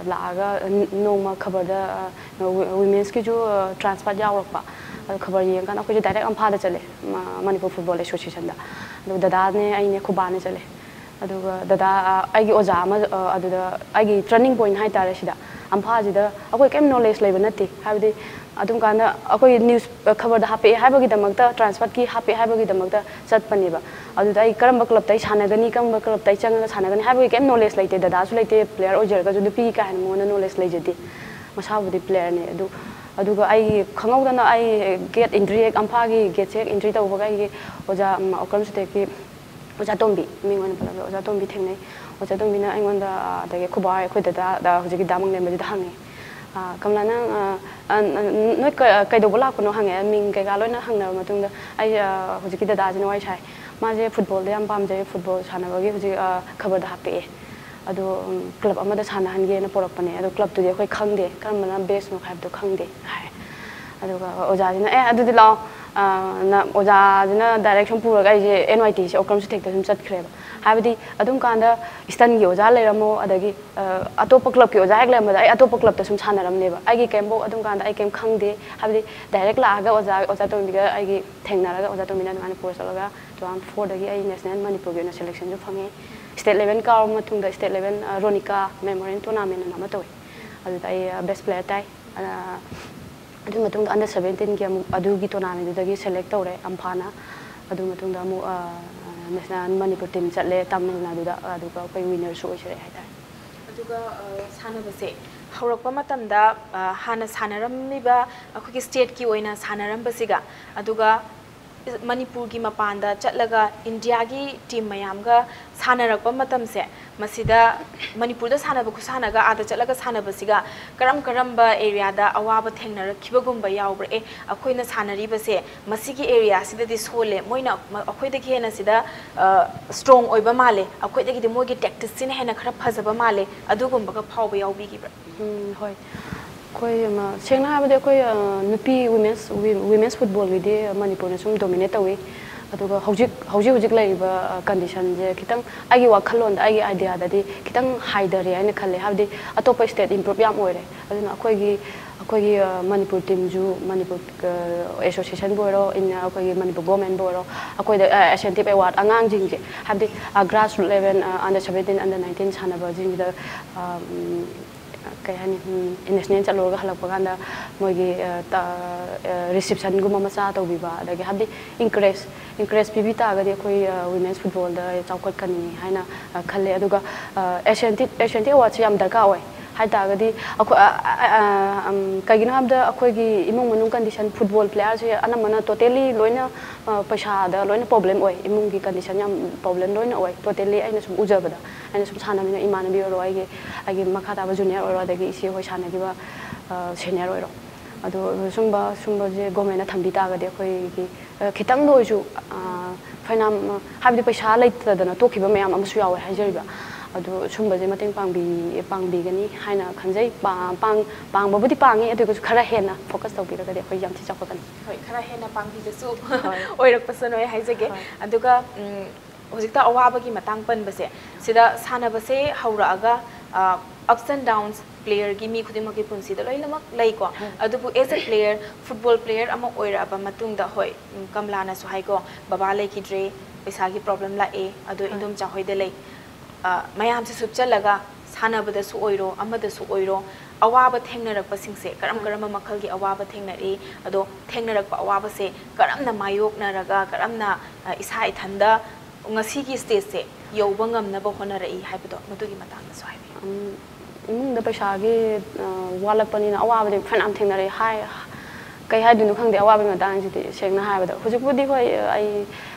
ꯂꯥꯛꯑꯒ ꯅꯣꯡꯃ ꯈꯕꯔꯗ, ꯑ, ꯋꯤ-, womenꯒꯤꯁꯨ, ꯑ, transfer ꯌꯥꯎꯔꯛꯄ꯫ ꯑꯗꯣ ꯈꯕꯔ ꯌꯦꯡꯉꯀꯥꯟꯗ ꯑꯩꯈꯣꯏꯁꯦ direct ꯏꯝꯐꯥꯜꯗ ꯆꯠꯂꯦ, ꯃ-, ꯃꯅꯤꯄꯨꯔ Football Associationꯗ꯫ ꯑꯗꯨ ꯗꯗꯥꯅꯦ, ꯑꯩꯅꯦ, ꯑꯩꯈꯣꯏ ꯕꯥꯅꯦ ꯆꯠꯂꯦ꯫ ꯑꯗꯨꯒ ꯗꯗꯥ, ꯑ, ꯑꯩꯒꯤ ꯑꯣꯖꯥ ꯑꯃ, ꯑ, ꯑꯗꯨꯗ ꯑꯩꯒꯤ turning point ꯍꯥꯏꯇꯥꯔꯦ ꯁꯤꯗ꯫ ꯏꯝꯐꯥꯜꯁꯤꯗ ꯑꯩꯈꯣꯏ ꯀꯩꯝ knowledge ꯂꯩꯕ ꯅꯠꯇꯦ, ꯍꯥꯏꯕꯗꯤ ꯑꯗꯨꯝ ꯀꯥꯟꯗ ꯑꯩꯈꯣꯏ news, ꯑ, ꯈꯕꯔꯗ ꯍꯥꯞꯄꯛꯑꯦ ꯍꯥꯏꯕꯒꯤꯗꯃꯛꯇ, transferꯒꯤ ꯍꯥꯞꯄꯛꯑꯦ ꯍꯥꯏꯕꯒꯤꯗꯃꯛꯇ ꯆꯠꯄꯅꯦꯕ꯫ ꯑꯗꯨꯗ ꯑꯩ ꯀꯔꯝꯕ clubꯇ ꯑꯩ ꯁꯥꯟꯅꯒꯅꯤ, ꯀꯔꯝꯕ clubꯇ ꯑꯩ ꯆꯪꯉꯒ ꯁꯥꯟꯅꯒꯅꯤ ꯍꯥꯏꯕꯒꯤ ꯀꯩꯝ knowledge ꯂꯩꯇꯦ꯫ ꯗꯗꯥꯁꯨ ꯂꯩꯇꯦ, player ꯑꯣꯏꯖꯔꯒꯁꯨ ꯅꯨꯄꯤꯒꯤ ꯀꯥ ꯍꯦꯟꯅ ꯃꯉꯣꯟꯗ knowledge ꯂꯩꯖꯗꯦ꯫ ꯃꯁꯥꯕꯨꯗꯤ playerꯅꯦ ꯑꯗꯨ, ꯑꯗꯨꯒ ꯑꯩ ꯈꯪꯍꯧꯗꯅ ꯑꯩ gate entry ꯍꯦꯛ, ꯏꯝꯐꯥꯜꯒꯤ gateꯁꯦ ꯍꯦꯛ entry ꯇꯧꯕꯒ ꯑꯩꯒꯤ ꯑꯣꯖꯥ, ꯎꯝ, ꯑꯣꯀ꯭ꯔꯝ ꯁꯨꯊꯦꯛꯀꯤ ꯑꯣꯖꯥ ꯇꯣꯝꯕꯤ, ꯃꯤꯡ ꯑꯣꯏꯅ ꯄꯜꯂꯕꯗ ꯑꯣꯖꯥ ꯇꯣꯝꯕꯤ ꯊꯦꯡꯅꯩ꯫ ꯑꯣꯖꯥ ꯇꯣꯝꯕꯤꯅ ꯑꯩꯉꯣꯟꯗ, ꯑ, ꯑꯗꯒꯤ ꯑꯩꯈꯣꯏ ꯕꯥ ꯍꯣꯏ, ꯑꯩꯈꯣꯏ ꯗꯗꯥ, ꯗ-, ꯍꯧꯖꯤꯛꯀꯤ ꯗꯥ ꯃꯪꯂꯦꯝꯕꯁꯤꯗ ꯍꯪꯉꯦ꯫ ꯑ, "ꯀꯃꯂꯥ, ꯅꯪ, ꯑ, ꯑ, ꯅ-, ꯅꯣꯏ ꯀ-, ꯀꯩꯗꯧꯕ ꯂꯥꯛꯄꯅꯣ?" ꯍꯪꯉꯦ꯫ ꯃꯤꯡ ꯀꯩꯀꯥ ꯂꯣꯏꯅ ꯍꯪꯅꯔꯕ ꯃꯇꯨꯡꯗ ꯑꯩ, ꯑ, ꯍꯧꯖꯤꯛꯀꯤ ꯗꯗꯥꯁꯤꯅ ꯋꯥꯔꯤ ꯁꯥꯏ꯫ ꯃꯥꯁꯦ footballꯗ ꯌꯥꯝ ꯄꯥꯝꯖꯩ, football ꯁꯥꯟꯅꯕꯒꯤ ꯍꯧꯖꯤꯛ, ꯑ, ꯈꯕꯔꯗ ꯍꯥꯞꯄꯛꯑꯦ꯫ ꯑꯗꯣ, ꯎꯝ, club ꯑꯃꯗ ꯁꯥꯟꯅꯍꯟꯒꯦꯅ ꯄꯣꯔꯛꯄꯅꯦ꯫ ꯑꯗꯣ clubꯇꯨꯗꯤ ꯑꯩꯈꯣꯏ ꯈꯪꯗꯦ, ꯀꯔꯝꯕꯅ bestꯅꯣ ꯍꯥꯏꯕꯗꯣ ꯈꯪꯗꯦ ꯍꯥꯏ꯫ ꯑꯗꯨꯒ ꯑꯣꯖꯥꯁꯤꯅ, "ꯑꯦ, ꯑꯗꯨꯗꯤ ꯂꯥꯛꯑꯣ", ꯑ, ꯅ, ꯑꯣꯖꯥꯁꯤꯅ direct ꯁꯨꯝ ꯄꯨꯔꯒ ꯑꯩꯁꯦ NYTC ꯑꯣꯀ꯭ꯔꯝ ꯁꯨꯊꯦꯛꯇ ꯁꯨꯝ ꯆꯠꯈ꯭ꯔꯦꯕ꯫ ꯍꯥꯏꯕꯗꯤ ꯑꯗꯨꯝ ꯀꯥꯟꯗ Easternꯒꯤ ꯑꯣꯖꯥ ꯂꯩꯔꯝꯃꯣ, ꯑꯗꯒꯤ, ꯑ, ꯑꯇꯣꯞꯄ clubꯀꯤ ꯑꯣꯖꯥ ꯍꯦꯛ ꯂꯩꯔꯝꯕꯗ ꯑꯩ ꯑꯇꯣꯞꯄ clubꯇ ꯁꯨꯝ ꯁꯥꯟꯅꯔꯝꯅꯦꯕ꯫ ꯑꯩꯒꯤ ꯀꯩꯝꯐꯥꯎ ꯑꯗꯨꯝ ꯀꯥꯟꯗ ꯑꯩ ꯀꯩꯝ ꯈꯪꯗꯦ꯫ ꯍꯥꯏꯕꯗꯤ direct ꯂꯥꯛꯑꯒ ꯑꯣꯖꯥ, ꯑꯣꯖꯥ ꯇꯣꯝꯕꯤꯒ ꯑꯩꯒꯤ ꯊꯦꯡꯅꯔꯒ ꯑꯣꯖꯥ ꯇꯣꯝꯕꯤꯅ ꯑꯗꯨꯃꯥꯏꯅ ꯄꯨꯔ ꯆꯠꯂꯒ two thousand fourꯗꯒꯤ ꯑꯩ national ꯃꯅꯤꯄꯨꯔꯒꯤ ꯑꯣꯏꯅ selectionꯁꯨ ꯐꯪꯉꯦ꯫ State level ꯀꯥꯔꯕ ꯃꯇꯨꯡꯗ state level, ꯑ, ꯔꯣꯅꯤꯀꯥ memorial tournament ꯑꯅ ꯑꯃ ꯇꯧꯋꯦ꯫ ꯑꯗꯨꯗ ꯑꯩ, ꯑ, best player ꯇꯥꯏ꯫ ꯑ, ꯑꯗꯨꯒꯤ ꯃꯇꯨꯡꯗ under seventeenꯒꯤ ꯑꯃꯨꯛ ꯑꯗꯨꯒꯤ tournamentꯗꯨꯗꯒꯤ select ꯇꯧꯔꯦ ꯑꯝꯐꯥꯅ꯫ ꯑꯗꯨ ꯃꯇꯨꯡꯗ ꯑꯃꯨꯛ, ꯑ, national ꯃꯅꯤꯄꯨꯔ team ꯆꯠꯂꯦ ꯇꯥꯃꯤꯜ ꯅꯥꯗꯨꯗ, ꯑꯗꯨꯒ ꯑꯩꯈꯣꯏ winnerꯁꯨ ꯑꯣꯏꯖꯔꯛꯑꯦ ꯍꯥꯏꯇꯥꯔꯦ꯫ ꯑꯗꯨꯒ ꯑ, ꯁꯥꯟꯅꯕꯁꯦ ꯍꯧꯔꯛꯄ ꯃꯇꯝꯗ ꯑ, ꯍꯥꯟꯅ ꯁꯥꯟꯅꯔꯝꯃꯤꯕ ꯑꯩꯈꯣꯏꯒꯤ ꯁ꯭ꯇꯦꯠꯀꯤ ꯑꯣꯏꯅ ꯁꯥꯟꯅꯔꯝꯕꯁꯤꯒ, ꯑꯗꯨꯒ ꯃꯅꯤꯄꯨꯔꯒꯤ ꯃꯄꯥꯟꯗ ꯆꯠꯂꯒ ꯏꯟꯗꯤꯌꯥꯒꯤ ꯇꯤꯝ ꯃꯌꯥꯝꯒ ꯁꯥꯟꯅꯔꯛꯄ ꯃꯇꯝꯁꯦ, ꯃꯁꯤꯗ ꯃꯅꯤꯄꯨꯔꯗ ꯁꯥꯟꯅꯕ ꯈꯨꯁꯥꯟꯅꯒ ꯑꯥꯗ ꯆꯠꯂꯒ ꯁꯥꯟꯅꯕꯁꯤꯒ ꯀꯔꯝ ꯀꯔꯝꯕ ꯑꯦꯔꯤꯌꯥꯗ ꯑꯋꯥꯕ ꯊꯦꯡꯅꯔꯛꯈꯤꯕꯒꯨꯝꯕ ꯌꯥꯎꯕ꯭ꯔꯥ? ꯑꯦ, ꯑꯩꯈꯣꯏꯅ ꯁꯥꯟꯅꯔꯤꯕꯁꯦ ꯃꯁꯤꯒꯤ ꯑꯦꯔꯤꯌꯥꯁꯤꯗꯗꯤ ꯁꯣꯜꯂꯦ, ꯃꯣꯏꯅ ꯃ- ꯑꯩꯈꯣꯏꯗꯒꯤ ꯍꯦꯟꯅ ꯁꯤꯗ ꯁ꯭ꯇ꯭ꯔꯣꯡ ꯑꯣꯏꯕ ꯃꯥꯜꯂꯦ, ꯑꯩꯈꯣꯏꯗꯒꯤꯗꯤ ꯃꯣꯏꯒꯤ ꯇꯦꯛꯇꯤꯛꯁꯤꯅ ꯍꯦꯟꯅ ꯈꯔ ꯐꯖꯕ ꯃꯥꯜꯂꯦ, ꯑꯗꯨꯒꯨꯝꯕꯒ ꯐꯥꯎꯕ ꯌꯥꯎꯕꯤꯈꯤꯕ꯭ꯔꯥ? ꯎꯝ, ꯍꯣꯏ꯫ ꯑꯩꯈꯣꯏ ꯑꯃ, ꯁꯦꯡꯅ ꯍꯥꯏꯔꯕꯗꯤ ꯑꯩꯈꯣꯏ ꯑ, ꯅꯨꯄꯤ ꯋꯤꯃꯦꯟꯁ ꯋꯤ- ꯋꯤꯃꯦꯟꯁ ꯐꯨꯠꯕꯣꯜꯒꯤꯗꯤ ꯃꯅꯤꯄꯨꯔꯅ ꯁꯨꯝ ꯗꯣꯃꯤꯅꯦꯠ ꯇꯧꯏ꯫ ꯑꯗꯨꯒ ꯍꯧꯖꯤꯛ ꯍꯧꯖꯤꯛ ꯍꯧꯖꯤꯛ ꯂꯩꯔꯤꯕ ꯀꯟꯗꯤꯁꯟꯁꯦ ꯈꯤꯇꯪ ꯑꯩꯒꯤ ꯋꯥꯈꯜꯂꯣꯟꯗ, ꯑꯩꯒꯤ ꯑꯥꯏꯗꯤꯌꯥꯗꯗꯤ ꯈꯤꯇꯪ ꯍꯥꯏꯊꯔꯦ ꯍꯥꯏꯅ ꯈꯜꯂꯦ꯫ ꯍꯥꯏꯕꯗꯤ ꯑꯇꯣꯞꯄ ꯁ꯭ꯇꯦꯠ ꯏꯝꯄ꯭ꯔꯨꯞ ꯌꯥꯝ ꯑꯣꯏꯔꯦ꯫ ꯑꯗꯨꯅ ꯑꯩꯈꯣꯏꯒꯤ ꯑꯩꯈꯣꯏꯒꯤ ꯑ, ꯃꯅꯤꯄꯨꯔ ꯇꯤꯝꯁꯨ, ꯃꯅꯤꯄꯨꯔ ꯑꯦꯁꯣꯁꯤꯌꯦꯁꯟꯕꯨ ꯑꯣꯏꯔꯣ, ꯏꯟ- ꯑꯩꯈꯣꯏꯒꯤ ꯃꯅꯤꯄꯨꯔ ꯒꯣꯔꯃꯦꯟꯕꯨ ꯑꯣꯏꯔꯣ, ꯑꯩꯈꯣꯏꯗ ꯑꯦꯁꯦꯟꯇꯤꯞ ꯑꯦꯋꯥꯔꯗ ꯑꯉꯥꯡꯁꯤꯡꯁꯦ, ꯍꯥꯏꯕꯗꯤ grass root level, under seventeen, under nineteen ꯁꯥꯟꯅꯕꯁꯤꯡꯁꯤꯗ ꯑ, ꯎꯝ, ꯀꯩ ꯍꯥꯏꯅꯤ, ꯎꯝ, ꯅꯦꯁꯅꯦꯜ ꯆꯠꯂꯨꯔꯒ ꯍꯜꯂꯛꯄ ꯀꯥꯟꯗ ꯃꯣꯏꯒꯤ ꯑ, ꯇ- ꯑ, ꯔꯤꯁꯤꯞꯁꯟꯒꯨꯝꯕ ꯃꯆꯥ ꯇꯧꯕꯤꯕ, ꯑꯗꯒꯤ ꯍꯥꯏꯕꯗꯤ ꯏꯟꯀꯔꯦꯖ ꯏꯟꯀꯔꯦꯖ ꯄꯤꯕꯤ ꯇꯥꯔꯒꯗꯤ ꯑꯩꯈꯣꯏ ꯋꯤꯃꯦꯟꯁ ꯐꯨꯠꯕꯣꯜꯗ ꯆꯥꯎꯈꯠꯀꯅꯤ ꯍꯥꯏꯅ ꯑ, ꯈꯜꯂꯦ꯫ ꯑꯗꯨꯒ ꯑꯦꯁꯤꯌꯥꯟꯇꯤꯛ ꯑꯦꯁꯤꯌꯥꯟꯇꯤꯛ ꯑꯦꯋꯥꯔꯗꯁꯦ ꯌꯥꯝ ꯗꯔꯀꯥꯔ ꯑꯣꯏ꯫ ꯍꯥꯏ ꯇꯥꯔꯒꯗꯤ ꯑꯩꯈꯣꯏ ꯑ, ꯑ, ꯑ, ꯎꯝ, ꯀꯩꯒꯤꯅꯣ ꯍꯥꯏꯕꯗ ꯑꯩꯈꯣꯏꯒꯤ ꯏꯃꯨꯡ ꯃꯅꯨꯡ ꯀꯟꯗꯤꯁꯟ, ꯐꯨꯠꯕꯣꯜ ꯄ꯭ꯂꯦꯌꯥꯔꯁꯦ ꯑꯅꯝꯕꯅ ꯇꯣꯇꯦꯜꯂꯤ ꯂꯣꯏꯅ ꯑ, ꯄꯩꯁꯥꯗ ꯂꯣꯏꯅ ꯄ꯭ꯔꯣꯕ꯭ꯂꯦꯝ ꯑꯣꯏ꯫ ꯏꯃꯨꯡꯒꯤ ꯀꯟꯗꯤꯁꯟ ꯌꯥꯝ ꯄ꯭ꯔꯣꯕ꯭ꯂꯦꯝ ꯂꯣꯏꯅ ꯑꯣꯏ꯫ ꯇꯣꯇꯦꯜꯂꯤ ꯑꯩꯅ ꯁꯨꯝ ꯎꯖꯕꯗ, ꯑꯩꯅ ꯁꯨꯝ ꯁꯥꯟꯅꯃꯤꯟꯅ ꯏꯃꯥꯟꯅꯕꯤ ꯑꯣꯏꯔꯣ, ꯑꯩꯒꯤ ꯑꯩꯒꯤ ꯃꯈꯥ ꯇꯥꯕ ꯖꯨꯅꯤꯌꯔ ꯑꯣꯏꯔꯣ, ꯑꯗꯒꯤ ꯏꯆꯦ ꯍꯣꯏ ꯁꯥꯟꯅꯈꯤꯕ ꯁꯦꯅꯤꯌꯔ ꯑꯣꯏꯔꯣ, ꯑꯗꯣ ꯁꯨꯝꯕ ꯁꯨꯝꯕꯁꯦ ꯒꯣꯔꯃꯦꯟꯅ ꯊꯝꯕꯤ ꯇꯥꯔꯒꯗꯤ ꯑꯩꯈꯣꯏꯒꯤ ꯑ, ꯈꯤꯇꯪꯗ ꯑꯣꯏꯔꯁꯨ ꯑ, ꯐꯅꯌꯥꯝ ꯑ, ꯍꯥꯏꯕꯗꯤ ꯄꯩꯁꯥ ꯂꯩꯇꯗꯅ ꯇꯣꯛꯈꯤꯕ ꯃꯌꯥꯝ ꯑꯃꯁꯨ ꯌꯥꯎꯋꯦ ꯍꯥꯏꯖꯔꯤꯕ꯫ ꯑꯗꯣ ꯁꯨꯝꯕꯁꯦ ꯃꯇꯦꯡ ꯄꯥꯡꯕꯤ ꯄꯥꯡꯕꯤꯒꯅꯤ ꯍꯥꯏꯅ ꯈꯟꯖꯩ꯫ ꯄꯥ- ꯄꯥꯡ- ꯄꯥꯡꯕꯕꯨꯗꯤ ꯄꯥꯡꯉꯤ, ꯑꯗꯨ ꯑꯣꯏꯔꯒꯁꯨ ꯈꯔ ꯍꯦꯟꯅ ꯐꯣꯀꯁ ꯇꯧꯕꯤꯔꯒꯗꯤ ꯑꯩꯈꯣꯏ ꯌꯥꯝ ꯊꯤ ꯆꯥꯎꯈꯠꯀꯅꯤ꯫ ꯍꯣꯏ, ꯈꯔ ꯍꯦꯟꯅ ꯄꯥꯡꯕꯤꯕꯁꯨ ꯍꯣꯏ꯫ ꯑꯣꯏꯔꯛꯄꯁꯅꯣ ꯍꯥꯏꯖꯒꯦ꯫ ꯍꯣꯏ꯫ ꯑꯗꯨꯒ ꯎꯝ, ꯍꯧꯖꯤꯛꯇ ꯑꯋꯥꯕꯒꯤ ꯃꯇꯥꯡ ꯄꯟꯕꯁꯦ, ꯁꯤꯗ ꯁꯥꯟꯅꯕꯁꯦ ꯍꯧꯔꯛꯑꯒ ꯑꯞꯁ ꯑꯦꯟ ꯗꯥꯎꯟꯁ ꯄ꯭ꯂꯦꯌꯔꯒꯤ, ꯃꯤ ꯈꯨꯗꯤꯡꯃꯛꯀꯤ ꯄꯨꯟꯁꯤꯗ ꯂꯣꯏꯅꯃꯛ ꯂꯩꯀꯣ꯫ ꯍꯣꯏ꯫ ꯑꯗꯨꯕꯨ ꯑꯦꯁ ꯑꯦ ꯄ꯭ꯂꯦꯌꯔ, ꯐꯨꯠꯕꯣꯜ ꯄ꯭ꯂꯦꯌꯔ ꯑꯃ ꯑꯣꯏꯔꯛꯑꯕ ꯃꯇꯨꯡꯗ, ꯍꯣꯏ, ꯎꯝ, ꯀꯃꯂꯥꯅꯁꯨ ꯍꯥꯏꯀꯣ, ꯕꯕꯥ ꯂꯩꯈꯤꯗ꯭ꯔꯦ, ꯄꯩꯁꯥꯒꯤ ꯄ꯭ꯔꯣꯕ꯭ꯂꯦꯝ ꯂꯥꯛꯑꯦ, ꯑꯗꯣ ꯍꯣꯏ꯫ ꯏꯟꯗꯣꯝꯆꯥ ꯍꯣꯏꯗ ꯂꯩ꯫ ꯑ, ꯃꯌꯥꯝꯁꯦ ꯁꯨꯞꯆꯜꯂꯒ, ꯁꯥꯟꯅꯕꯗꯁꯨ ꯑꯣꯏꯔꯣ, ꯑꯃꯗꯁꯨ ꯑꯣꯏꯔꯣ, ꯑꯋꯥꯕ ꯊꯦꯡꯅꯔꯛꯄꯁꯤꯡꯁꯦ ꯀꯔꯝ ꯍꯣꯏ꯫ ꯀꯔꯝꯕ ꯃꯈꯜꯒꯤ ꯑꯋꯥꯕ ꯊꯦꯡꯅꯔꯛꯏ, ꯑꯗꯣ ꯊꯦꯡꯅꯔꯛꯄ ꯑꯋꯥꯕꯁꯦ ꯀꯔꯝꯅ ꯃꯥꯌꯣꯛꯅꯔꯒ, ꯀꯔꯝꯅ ꯑ, ꯏꯁꯥ ꯏꯊꯟꯗ ꯉꯁꯤꯒꯤ ꯁ꯭ꯇꯦꯖꯁꯦ ꯌꯧꯕ ꯉꯝꯅꯕ ꯍꯣꯠꯅꯔꯛꯏ ꯍꯥꯏꯕꯗꯣ, ꯃꯗꯨꯒꯤ ꯃꯇꯥꯡꯗꯁꯨ ꯍꯥꯏꯕꯤꯌꯨ꯫ ꯎꯝ, ꯏꯃꯨꯡꯗ ꯄꯩꯁꯥꯒꯤ ꯑ, ꯋꯥꯠꯂꯛꯄꯅꯤꯅ ꯑꯋꯥꯕꯗꯤ ꯐꯅꯌꯥꯝ ꯊꯦꯡꯅꯔꯛꯑꯦ꯫ ꯍꯥꯏ, ꯀꯩ ꯍꯥꯏꯗꯣꯏꯅꯣ ꯈꯪꯗꯦ, ꯑꯋꯥꯕꯒꯤ ꯃꯇꯥꯡꯁꯤꯗꯤ ꯁꯦꯡꯅ ꯍꯥꯏꯔꯕꯗ꯫ ꯍꯧꯖꯤꯛꯄꯨꯗꯤ ꯍꯣꯏ, ꯑꯩ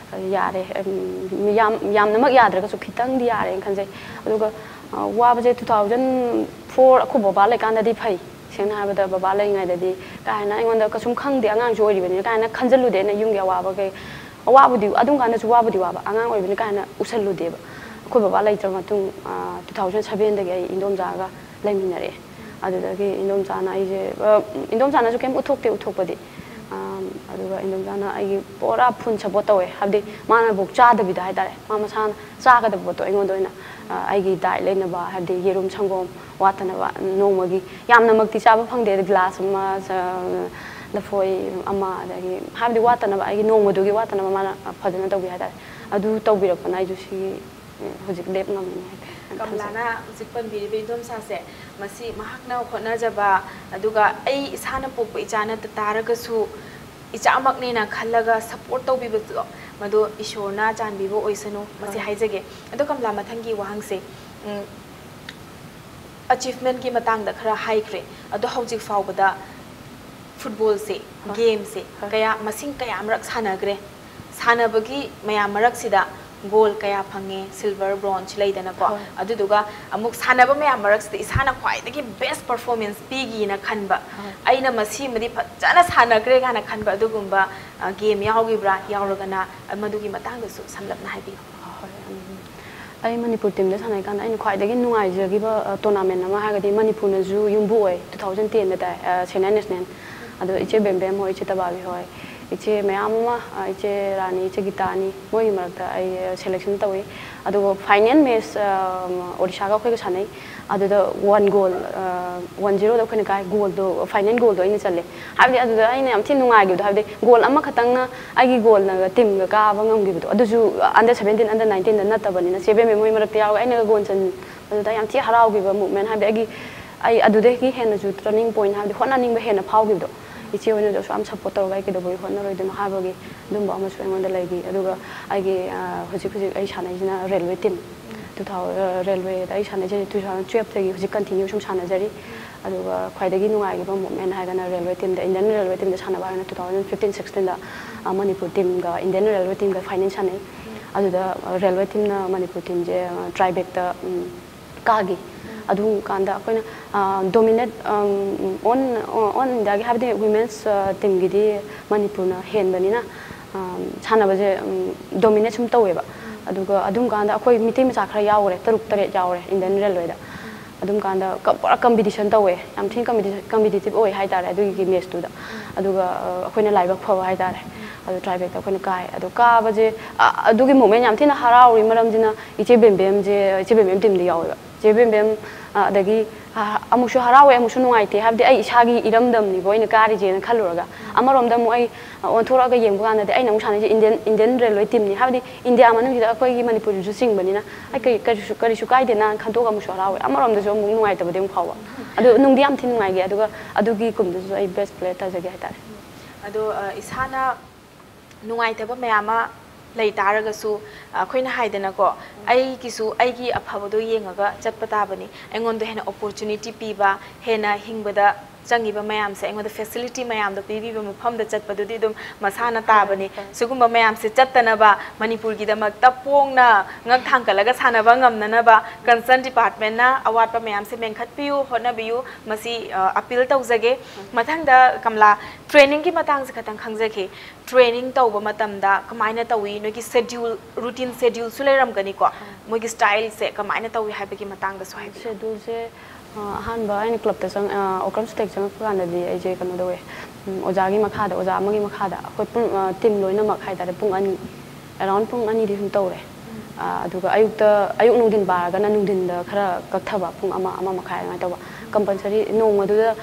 ꯌꯥꯔꯦ, ꯎꯝ, ꯌꯥꯝ, ꯌꯥꯝꯅꯃꯛ ꯌꯥꯗ꯭ꯔꯒꯁꯨ ꯈꯤꯇꯪꯗꯤ ꯌꯥꯔꯦꯅ ꯈꯟꯖꯩ꯫ ꯑꯗꯨꯒ ꯑ, ꯋꯥꯕꯁꯦ two thousand four ꯑꯩꯈꯣꯏ ꯕꯕꯥ ꯂꯩꯀꯥꯟꯗꯗꯤ ꯐꯩ꯫ ꯁꯦꯡꯅ ꯍꯥꯏꯔꯕꯗ ꯕꯕꯥ ꯂꯩꯔꯤꯉꯩꯗꯗꯤ ꯀꯥ ꯍꯦꯟꯅ ꯑꯩꯉꯣꯟꯗ ꯀꯩꯁꯨꯝ ꯈꯪꯗꯦ, ꯑꯉꯥꯡꯁꯨ ꯑꯣꯏꯔꯤꯕꯅꯤꯅ ꯀꯥ ꯍꯦꯟꯅ ꯈꯟꯖꯜꯂꯨꯗꯦ꯫ ꯑꯩꯅ ꯌꯨꯝꯒꯤ ꯑꯋꯥꯕ ꯀꯩ, ꯑꯋꯥꯕꯗꯤ ꯑꯗꯨꯝ ꯀꯥꯟꯗꯁꯨ ꯋꯥꯕꯨꯗꯤ ꯋꯥꯕ, ꯑꯉꯥꯡ ꯑꯣꯏꯕꯅꯤꯅ ꯀꯥ ꯍꯦꯟꯅ ꯎꯁꯜꯂꯨꯗꯦꯕ꯫ ꯑꯩꯈꯣꯏ ꯕꯕꯥ ꯂꯩꯇ꯭ꯔ ꯃꯇꯨꯡ, ꯑ, two thousand sevenꯗꯒꯤ ꯑꯩ ꯏꯟꯗꯣꯝꯆꯥꯒ ꯂꯩꯃꯤꯟꯅꯔꯛꯑꯦ꯫ ꯑꯗꯨꯗꯒꯤ ꯏꯟꯗꯣꯝꯆꯥꯅ ꯑꯩꯁꯦ, ꯑ, ꯏꯟꯗꯣꯝꯆꯥꯅꯁꯨ ꯀꯩꯝ ꯎꯠꯊꯣꯛꯇꯦ, ꯎꯠꯊꯣꯛꯄꯗꯤ꯫ ꯑꯝ, ꯑꯗꯨꯒ ꯏꯟꯗꯣꯝꯆꯥꯅ ꯑꯩꯒꯤ ꯄꯨꯔꯥ full support ꯇꯧꯋꯦ꯫ ꯍꯥꯏꯕꯗꯤ ꯃꯥꯅꯐꯧ ꯆꯥꯗꯕꯤꯗ ꯍꯥꯏꯇꯥꯔꯦ, ꯃꯥ ꯃꯁꯥꯅ ꯆꯥꯒꯗꯕ ꯄꯣꯠꯇꯣ ꯑꯩꯉꯣꯟꯗ ꯑꯣꯏꯅ, ꯑ, ꯑꯩꯒꯤ diet ꯂꯩꯅꯕ, ꯍꯥꯏꯕꯗꯤ ꯌꯦꯔꯨꯝ ꯁꯪꯒꯣꯝ ꯋꯥꯠꯇꯅꯕ ꯅꯣꯡꯃꯒꯤ, ꯌꯥꯝꯅꯃꯛꯇꯤ ꯆꯥꯕ ꯐꯪꯗꯦ, ꯑꯗ glass ꯑꯃ, ꯑ, ꯂꯐꯣꯏ ꯑꯃ, ꯑꯗꯒꯤ ꯍꯥꯏꯕꯗꯤ ꯋꯥꯠꯇꯅꯕ, ꯑꯩꯒꯤ ꯅꯣꯡꯃꯗꯨꯒꯤ ꯋꯥꯠꯇꯅꯕ ꯃꯥꯅ ꯐꯖꯅ ꯇꯧꯕꯤ ꯍꯥꯏꯇꯥꯔꯦ꯫ ꯑꯗꯨ ꯇꯧꯕꯤꯔꯛꯄꯅ ꯑꯩꯁꯨ ꯁꯤꯒꯤ, ꯎꯝ, ꯍꯧꯖꯤꯛ ꯂꯦꯞ ꯉꯝꯃꯤꯅꯤ ꯍꯥꯏꯇꯥꯔꯦ꯫ ꯈꯟꯖꯩ꯫ ꯀꯃꯂꯥꯅ ꯍꯧꯖꯤꯛ ꯄꯟꯕꯤꯔꯤꯕ ꯏꯟꯗꯣꯝꯆꯥꯁꯦ, ꯃꯁꯤ ꯃꯍꯥꯛꯅ ꯍꯣꯠꯅꯖꯕ, ꯑꯗꯨꯒ ꯑꯩ ꯏꯁꯥꯅ ꯄꯣꯛꯄ ꯏꯆꯥ ꯅꯠꯇ ꯇꯥꯔꯒꯁꯨ ꯏꯆꯥꯃꯛꯅꯦꯅ ꯈꯜꯂꯒ support ꯇꯧꯕꯤꯕꯗꯣ, ꯃꯗꯨ ꯏꯁꯣꯔꯅ ꯆꯥꯟꯕꯤꯕ ꯑꯣꯏꯁꯅꯨ, ꯃꯁꯤ ꯍꯣꯏ꯫ ꯍꯥꯏꯖꯒꯦ꯫ ꯑꯗꯣ ꯀꯃꯂꯥ, ꯃꯊꯪꯒꯤ ꯋꯥꯍꯪꯁꯦ, ꯎꯝ, achievementꯀꯤ ꯃꯇꯥꯡꯗ ꯈꯔ ꯍꯥꯏꯈ꯭ꯔꯦ, ꯑꯗꯣ ꯍꯧꯖꯤꯛ ꯐꯥꯎꯕꯗ footballꯁꯦ, ꯍꯣꯏ꯫ gameꯁꯦ, ꯍꯣꯏ꯫ ꯀꯌꯥ, ꯃꯁꯤꯡ ꯀꯌꯥꯃꯔꯛ ꯁꯥꯟꯅꯈ꯭ꯔꯦ? ꯁꯥꯟꯅꯕꯒꯤ ꯃꯌꯥꯝ ꯃꯔꯛꯁꯤꯗ goal ꯀꯌꯥ ꯐꯪꯉꯦ? Silver, bronze ꯂꯩꯗꯅꯀꯣ꯫ ꯍꯣꯏ꯫ ꯑꯗꯨꯗꯨꯒ ꯑꯃꯨꯛ ꯁꯥꯟꯅꯕ ꯃꯌꯥꯝ ꯃꯔꯛꯁꯤꯗ ꯏꯁꯥꯅ ꯈ꯭ꯋꯥꯏꯗꯒꯤ best performance ꯄꯤꯒꯤꯅ ꯈꯟꯕ, ꯍꯣꯏ꯫ ꯑꯩꯅ ꯃꯁꯤꯃꯗꯤ ꯐꯖꯅ ꯁꯥꯟꯅꯈ꯭ꯔꯦ ꯀꯥꯏꯅ ꯈꯟꯕ ꯑꯗꯨꯒꯨꯝꯕ, ꯑ, game ꯌꯥꯎꯈꯤꯕ꯭ꯔꯥ? ꯌꯥꯎꯔꯒꯅ, ꯑ, ꯃꯗꯨꯒꯤ ꯃꯇꯥꯡꯗꯁꯨ ꯁꯝꯂꯞꯅ ꯍꯥꯏꯕꯤꯌꯨ꯫ ꯍꯣꯏ, ꯎꯝ꯫ ꯑꯩ ꯃꯅꯤꯄꯨꯔ teamꯗ ꯁꯥꯟꯅꯔꯤꯀꯥꯟꯗ ꯑꯩꯅ ꯈ꯭ꯋꯥꯏꯗꯒꯤ ꯅꯨꯡꯉꯥꯏꯖꯈꯤꯕ, ꯑ, tournamentꯅ ꯑꯃ ꯍꯥꯏꯔꯒꯗꯤ ꯃꯅꯤꯄꯨꯔꯅꯁꯨ ꯌꯨꯝꯕꯨ ꯑꯣꯏ, two thousand tenꯗ ꯇꯥꯏ, ꯑ, senior national꯫ ꯑꯗꯣ ꯏꯆꯦ ꯕꯦꯝꯕꯦꯝ ꯍꯣꯏ, ꯏꯆꯦ ꯇꯕꯥꯕꯤ ꯍꯣꯏ, ꯏꯆꯦ ꯃꯌꯥꯝ ꯑꯃ, ꯑ, ꯏꯆꯦ ꯔꯥꯅꯤ, ꯏꯆꯦ ꯒꯤꯇꯥꯅꯤ, ꯃꯣꯏꯒꯤ ꯃꯔꯛꯇ ꯑꯩ, ꯑ, selection ꯇꯧꯏ꯫ ꯑꯗꯨꯒ final match, ꯑ, ꯑꯣꯗꯤꯁꯥꯒ ꯑꯩꯈꯣꯏꯒ ꯁꯥꯟꯅꯩ꯫ ꯑꯗꯨꯗ one goal, ꯑ, one zeroꯗ ꯑꯩꯈꯣꯏꯅ ꯀꯥꯏ꯫ Goalꯗꯣ, final goalꯗꯣ ꯑꯩꯅ ꯆꯜꯂꯦ꯫ ꯍꯥꯏꯕꯗꯤ ꯑꯗꯨꯗ ꯑꯩꯅ ꯌꯥꯝ ꯊꯤꯅ ꯅꯨꯡꯉꯥꯏꯈꯤꯕꯗꯣ, ꯍꯥꯏꯕꯗꯤ goal ꯑꯃꯈꯛꯇꯪꯅ ꯑꯩꯒꯤ goalꯅꯒ teamꯒ ꯀꯥꯕ ꯉꯝꯈꯤꯕꯗꯣ, ꯑꯗꯨꯁꯨ under seventeen, under nineteenꯗ ꯅꯠꯇꯕꯅꯤꯅ, ꯆꯦ ꯕꯦꯝꯕꯦꯝ ꯃꯣꯏ ꯃꯔꯛꯇ ꯌꯥꯎꯔꯒ ꯑꯩꯅꯒ goal ꯆꯟꯕꯗꯨꯗ ꯌꯥꯝ ꯊꯤ ꯍꯔꯥꯎꯈꯤꯕ moment, ꯍꯥꯏꯕꯗꯤ ꯑꯩꯒꯤ, ꯑꯩ ꯑꯗꯨꯗꯒꯤ ꯍꯦꯟꯅꯁꯨ turning point, ꯍꯥꯏꯕꯗꯤ ꯍꯣꯠꯅꯅꯤꯡꯕ ꯍꯦꯟꯅ ꯐꯥꯎꯈꯤꯕꯗꯣ꯫ ꯏꯆꯦ ꯍꯣꯏꯅꯁꯨ ꯑꯁꯨꯛ ꯌꯥꯝ ꯁꯞꯄꯣꯔꯠ ꯇꯧꯔꯒ ꯑꯩ ꯀꯩꯗꯧꯕꯒꯤ ꯍꯣꯠꯅꯔꯣꯏꯗꯣꯏꯅꯣ ꯍꯥꯏꯕꯒꯤ ꯑꯗꯨꯝꯕ ꯑꯃꯁꯨ ꯑꯩꯉꯣꯟꯗ ꯂꯩꯈꯤ꯫ ꯑꯗꯨꯒ ꯑꯩꯒꯤ, ꯑ, ꯍꯧꯖꯤꯛ ꯍꯧꯖꯤꯛ ꯑꯩ ꯁꯥꯟꯅꯩꯁꯤꯅ ꯔꯦꯜꯋꯦ ꯇꯤꯝ꯫ ꯇꯨ ꯊꯥꯎ-, ꯑ, ꯔꯦꯜꯋꯦꯗ ꯑꯩ ꯁꯥꯟꯅꯩꯁꯦ ꯇꯨ ꯊꯥꯎꯖꯟ ꯇꯨꯌꯦꯜꯐꯇꯒꯤ ꯍꯧꯖꯤꯛ ꯀꯟꯇꯤꯅ꯭ꯌꯨ ꯁꯨꯝ ꯁꯥꯟꯅꯖꯔꯤ꯫ ꯑꯗꯨꯒ ꯈ꯭ꯋꯥꯏꯗꯒꯤ ꯅꯨꯡꯉꯥꯏꯈꯤꯕ ꯃꯣꯃꯦꯟ ꯍꯥꯏꯔꯒꯅ ꯔꯦꯜꯋꯦ ꯇꯤꯝꯗ, ꯏꯟꯗꯤꯌꯟ ꯔꯦꯜꯋꯦ ꯇꯤꯝꯗ ꯁꯥꯟꯅꯕ ꯍꯥꯏꯔꯒꯅ ꯇꯨ ꯊꯥꯎꯖꯟ ꯐꯤꯐꯇꯤꯟ ꯁꯤꯛꯁꯇꯤꯟꯗ, ꯑ, ꯃꯅꯤꯄꯨꯔ ꯇꯤꯝꯒ ꯏꯟꯗꯤꯌꯟ ꯔꯦꯜꯋꯦ ꯇꯤꯝꯒ ꯐꯥꯏꯅꯦꯜ ꯁꯥꯟꯅꯩ꯫ ꯑꯗꯨꯗ, ꯑ, ꯔꯦꯜꯋꯦ ꯇꯤꯝꯅ ꯃꯅꯤꯄꯨꯔ ꯇꯤꯝꯁꯦ, ꯑ, ꯇ꯭ꯔꯥꯏꯕꯦꯛꯇ, ꯎꯝ, ꯀꯥꯈꯤ꯫ ꯑꯗꯨꯝ ꯀꯥꯟꯗ ꯑꯩꯈꯣꯏꯅ, ꯑ, ꯗꯣꯃꯤꯅꯦꯠ, ꯑꯝ, ꯑꯣꯟ, ꯑꯣꯟ ꯏꯟꯗꯤꯌꯥꯒꯤ, ꯍꯥꯏꯕꯗꯤ ꯋꯤꯃꯦꯟꯁ, ꯑ, ꯇꯤꯝꯒꯤꯗꯤ ꯃꯅꯤꯄꯨꯔꯅ ꯍꯦꯟꯕꯅꯤꯅ, ꯑꯝ, ꯁꯥꯟꯅꯕꯁꯦ, ꯑꯝ, ꯗꯣꯃꯤꯅꯦꯠ ꯁꯨꯝ ꯇꯧꯋꯦꯕ꯫ ꯑꯗꯨꯒ ꯑꯗꯨꯝ ꯀꯥꯟꯗ ꯑꯩꯈꯣꯏ ꯃꯤꯇꯩ ꯃꯆꯥ ꯈꯔ ꯌꯥꯎꯈ꯭ꯔꯦ, ꯇꯔꯨꯛ ꯇꯔꯦꯠ ꯌꯥꯎꯔꯦ ꯏꯟꯗꯤꯌꯟ ꯔꯦꯜꯋꯦꯗ꯫ ꯑꯗꯨꯝ ꯀꯥꯟꯗ ꯀ-, ꯄꯨꯔꯥ ꯀꯝꯄꯤꯇꯤꯁꯟ ꯇꯧꯋꯦ, ꯌꯥꯝ ꯊꯤꯅ ꯀꯝꯄꯤꯇꯤꯁꯟ, ꯀꯝꯄꯤꯇꯤꯇꯤꯞ ꯑꯣꯏ ꯍꯥꯏꯇꯥꯔꯦ ꯑꯗꯨꯒꯤ ꯃꯦꯠꯁꯇꯨꯗ꯫ ꯑꯗꯨꯒ, ꯑ, ꯑꯩꯈꯣꯏꯅ ꯂꯥꯏꯕꯛ ꯐꯕ ꯍꯥꯏꯇꯥꯔꯦ, ꯑꯗꯨ ꯇ꯭ꯔꯥꯏꯕꯦꯛꯇ ꯑꯩꯈꯣꯏꯅ ꯀꯥꯏ꯫ ꯑꯗꯣ ꯀꯥꯕꯁꯦ, ꯑ, ꯑꯗꯨꯒꯤ ꯃꯣꯃꯦꯟ ꯌꯥꯝ ꯊꯤꯅ ꯍꯔꯥꯎꯔꯤ, ꯃꯔꯝꯁꯤꯅ ꯏꯆꯦ ꯕꯦꯝꯕꯦꯝꯁꯦ, ꯏꯆꯦ ꯕꯦꯝꯕꯦꯝ ꯇꯤꯝꯗ ꯌꯥꯎꯋꯦꯕ꯫ ꯆꯦ ꯕꯦꯝꯕꯦꯝ, ꯑ, ꯑꯗꯒꯤ, ꯑ, ꯑꯃꯨꯛꯁꯨ ꯍꯔꯥꯎꯋꯦ, ꯑꯃꯨꯛꯁꯨ ꯅꯨꯡꯉꯥꯏꯇꯦ꯫ ꯍꯥꯏꯕꯗꯤ ꯑꯩ ꯏꯁꯥꯒꯤ ꯏꯔꯝꯗꯝꯅꯤꯀꯣ ꯑꯩꯅ ꯀꯥꯔꯤꯁꯦꯅ ꯈꯜꯂꯨꯔꯒ, ꯑꯃꯔꯣꯝꯗ ꯑꯃꯨꯛ ꯑꯩ, ꯑ, ꯑꯣꯟꯊꯣꯔꯛꯑꯒ ꯌꯦꯡꯕ ꯀꯥꯟꯗꯗꯤ ꯑꯩꯅ ꯑꯃꯨꯛ ꯁꯥꯟꯅꯩꯁꯦ ꯏꯟꯗꯤꯌꯟ, ꯏꯟꯗꯤꯌꯟ ꯔꯦꯜꯋꯦ ꯇꯤꯝꯅꯤ꯫ ꯍꯥꯏꯕꯗꯤ ꯏꯟꯗꯤꯌꯥ ꯃꯅꯨꯡꯁꯤꯗ ꯑꯩꯈꯣꯏꯒꯤ ꯃꯅꯤꯄꯨꯔꯁꯤꯁꯨ ꯆꯤꯡꯕꯅꯤꯅ ꯑꯩ ꯀꯔꯤ, ꯀꯔꯤꯁꯨ, ꯀꯔꯤꯁꯨ ꯀꯥꯏꯗꯦꯅ ꯈꯟꯇꯣꯛꯑꯒ ꯑꯃꯨꯛꯁꯨ ꯍꯔꯥꯎꯋꯦ, ꯑꯃꯔꯣꯝꯗꯁꯨ ꯑꯃꯨꯛ ꯅꯨꯡꯉꯥꯏꯇꯕꯗꯤ ꯑꯃꯨꯛ ꯐꯥꯎꯕ꯫ ꯑꯗꯨ ꯅꯨꯡꯗꯤ ꯌꯥꯝ ꯊꯤ ꯅꯨꯡꯉꯥꯏꯈꯤ꯫ ꯑꯗꯨꯒ ꯑꯗꯨꯒꯤ ꯀꯨꯝꯗꯁꯨ ꯑꯩ ꯕꯦꯁ ꯄ꯭ꯂꯦꯌꯔ ꯇꯥꯖꯒꯦ ꯍꯥꯏꯇꯥꯔꯦ꯫ ꯑꯗꯣ, ꯑ, ꯏꯁꯥꯅ ꯅꯨꯡꯉꯥꯏꯇꯕ ꯃꯌꯥꯝ ꯑꯃ ꯂꯩ ꯇꯥꯔꯒꯁꯨ, ꯑꯩꯈꯣꯏꯅ ꯍꯥꯏꯗꯅꯀꯣ, ꯑꯩꯒꯤꯁꯨ ꯑꯩꯒꯤ ꯑꯐꯕꯗꯣ ꯌꯦꯡꯉꯒ ꯆꯠꯄ ꯇꯥꯕꯅꯤ꯫ ꯑꯩꯉꯣꯟꯗ ꯍꯦꯟꯅ ꯑꯣꯄꯣꯔꯆꯨꯅꯤꯇꯤ ꯄꯤꯕ, ꯍꯦꯟꯅ ꯍꯤꯡꯕꯗ ꯆꯪꯉꯤꯕ ꯃꯌꯥꯝꯁꯦ, ꯑꯩꯉꯣꯟꯗ ꯐꯦꯁꯤꯂꯤꯇꯤ ꯃꯌꯥꯝꯗꯣ ꯄꯤꯕꯤꯕ ꯃꯐꯝꯗ ꯆꯠꯄꯗꯨꯗꯤ ꯑꯗꯨꯝ ꯃꯁꯥꯅ ꯇꯥꯕꯅꯤ꯫ ꯁꯤꯒꯨꯝꯕ ꯃꯌꯥꯝꯁꯦ ꯆꯠꯇꯅꯕ, ꯃꯅꯤꯄꯨꯔꯒꯤꯗꯃꯛꯇ ꯄꯣꯡꯅ ꯉꯛ ꯊꯥꯡꯒꯠꯂꯒ ꯁꯥꯟꯅꯕ ꯉꯝꯅꯅꯕ ꯀꯟꯁꯔꯟ ꯗꯤꯄꯥꯔꯠꯃꯦꯟꯅ ꯑꯋꯥꯠꯄ ꯃꯌꯥꯝꯁꯦ ꯃꯦꯟꯈꯠꯄꯤꯌꯨ, ꯍꯣꯠꯅꯕꯤꯌꯨ꯫ ꯃꯁꯤ, ꯑ, ꯑꯄꯤꯜ ꯇꯧꯖꯒꯦ꯫ ꯃꯊꯪꯗ ꯀꯃꯂꯥ, ꯇ꯭ꯔꯦꯅꯤꯡꯒꯤ ꯃꯇꯥꯡꯁꯦ ꯈꯇꯪ ꯈꯪꯖꯒꯦ꯫ ꯇ꯭ꯔꯦꯅꯤꯡ ꯇꯧꯕ ꯃꯇꯝꯗ ꯀꯃꯥꯏꯅ ꯇꯧꯏ? ꯅꯣꯏꯒꯤ ꯁꯦꯗ꯭ꯌꯨꯜ, ꯔꯨꯇꯤꯟ ꯁꯦꯗ꯭ꯌꯨꯜꯁꯨ ꯂꯩꯔꯝꯒꯅꯤꯀꯣ? ꯃꯣꯏꯒꯤ ꯁ꯭ꯇꯥꯏꯜꯁꯦ ꯀꯃꯥꯏꯅ ꯇꯧꯏ ꯍꯥꯏꯕꯒꯤ ꯃꯇꯥꯡꯗꯁꯨ ꯍꯥꯏꯕꯤꯌꯨ꯫ ꯁꯦꯗ꯭ꯌꯨꯜꯁꯦ, ꯑ, ꯑꯍꯥꯟꯕ ꯑꯩꯅ ꯀ꯭ꯂꯕꯇ ꯆꯪ-, ꯑ, ꯑꯣꯀ꯭ꯔꯝ ꯁ꯭ꯇꯦꯛ ꯆꯪꯉꯛꯄ ꯀꯥꯟꯗꯗꯤ ꯑꯩꯁꯦ ꯀꯩꯅꯣ ꯇꯧꯋꯦ, ꯎꯝ, ꯑꯣꯖꯥꯒꯤ ꯃꯈꯥꯗ, ꯑꯣꯖꯥ ꯑꯃꯒꯤ ꯃꯈꯥꯗ ꯑꯩꯈꯣꯏ ꯄꯨꯡ, ꯑ, ꯇꯤꯝ ꯂꯣꯏꯅꯃꯛ ꯍꯥꯏꯇꯥꯔꯦ, ꯄꯨꯡ ꯑꯅꯤ, ꯑꯦꯔꯥꯎꯟ ꯄꯨꯡ ꯑꯅꯤꯗꯤ ꯁꯨꯝ ꯇꯧꯔꯦ꯫ ꯑ, ꯑꯗꯨꯒ ꯑꯌꯨꯛꯇ, ꯑꯌꯨꯛ ꯅꯨꯡꯊꯤꯟ ꯄꯥꯔꯒꯅ ꯅꯨꯡꯊꯤꯟꯗ ꯈꯔ ꯀꯛꯊꯕ, ꯄꯨꯡ ꯑꯃ, ꯑꯃ ꯃꯈꯥꯏ ꯑꯗꯨꯃꯥꯏꯅ ꯇꯧꯕ꯫ ꯀꯝꯄꯜꯁꯔꯤ ꯅꯣꯡꯃꯗꯨꯗ,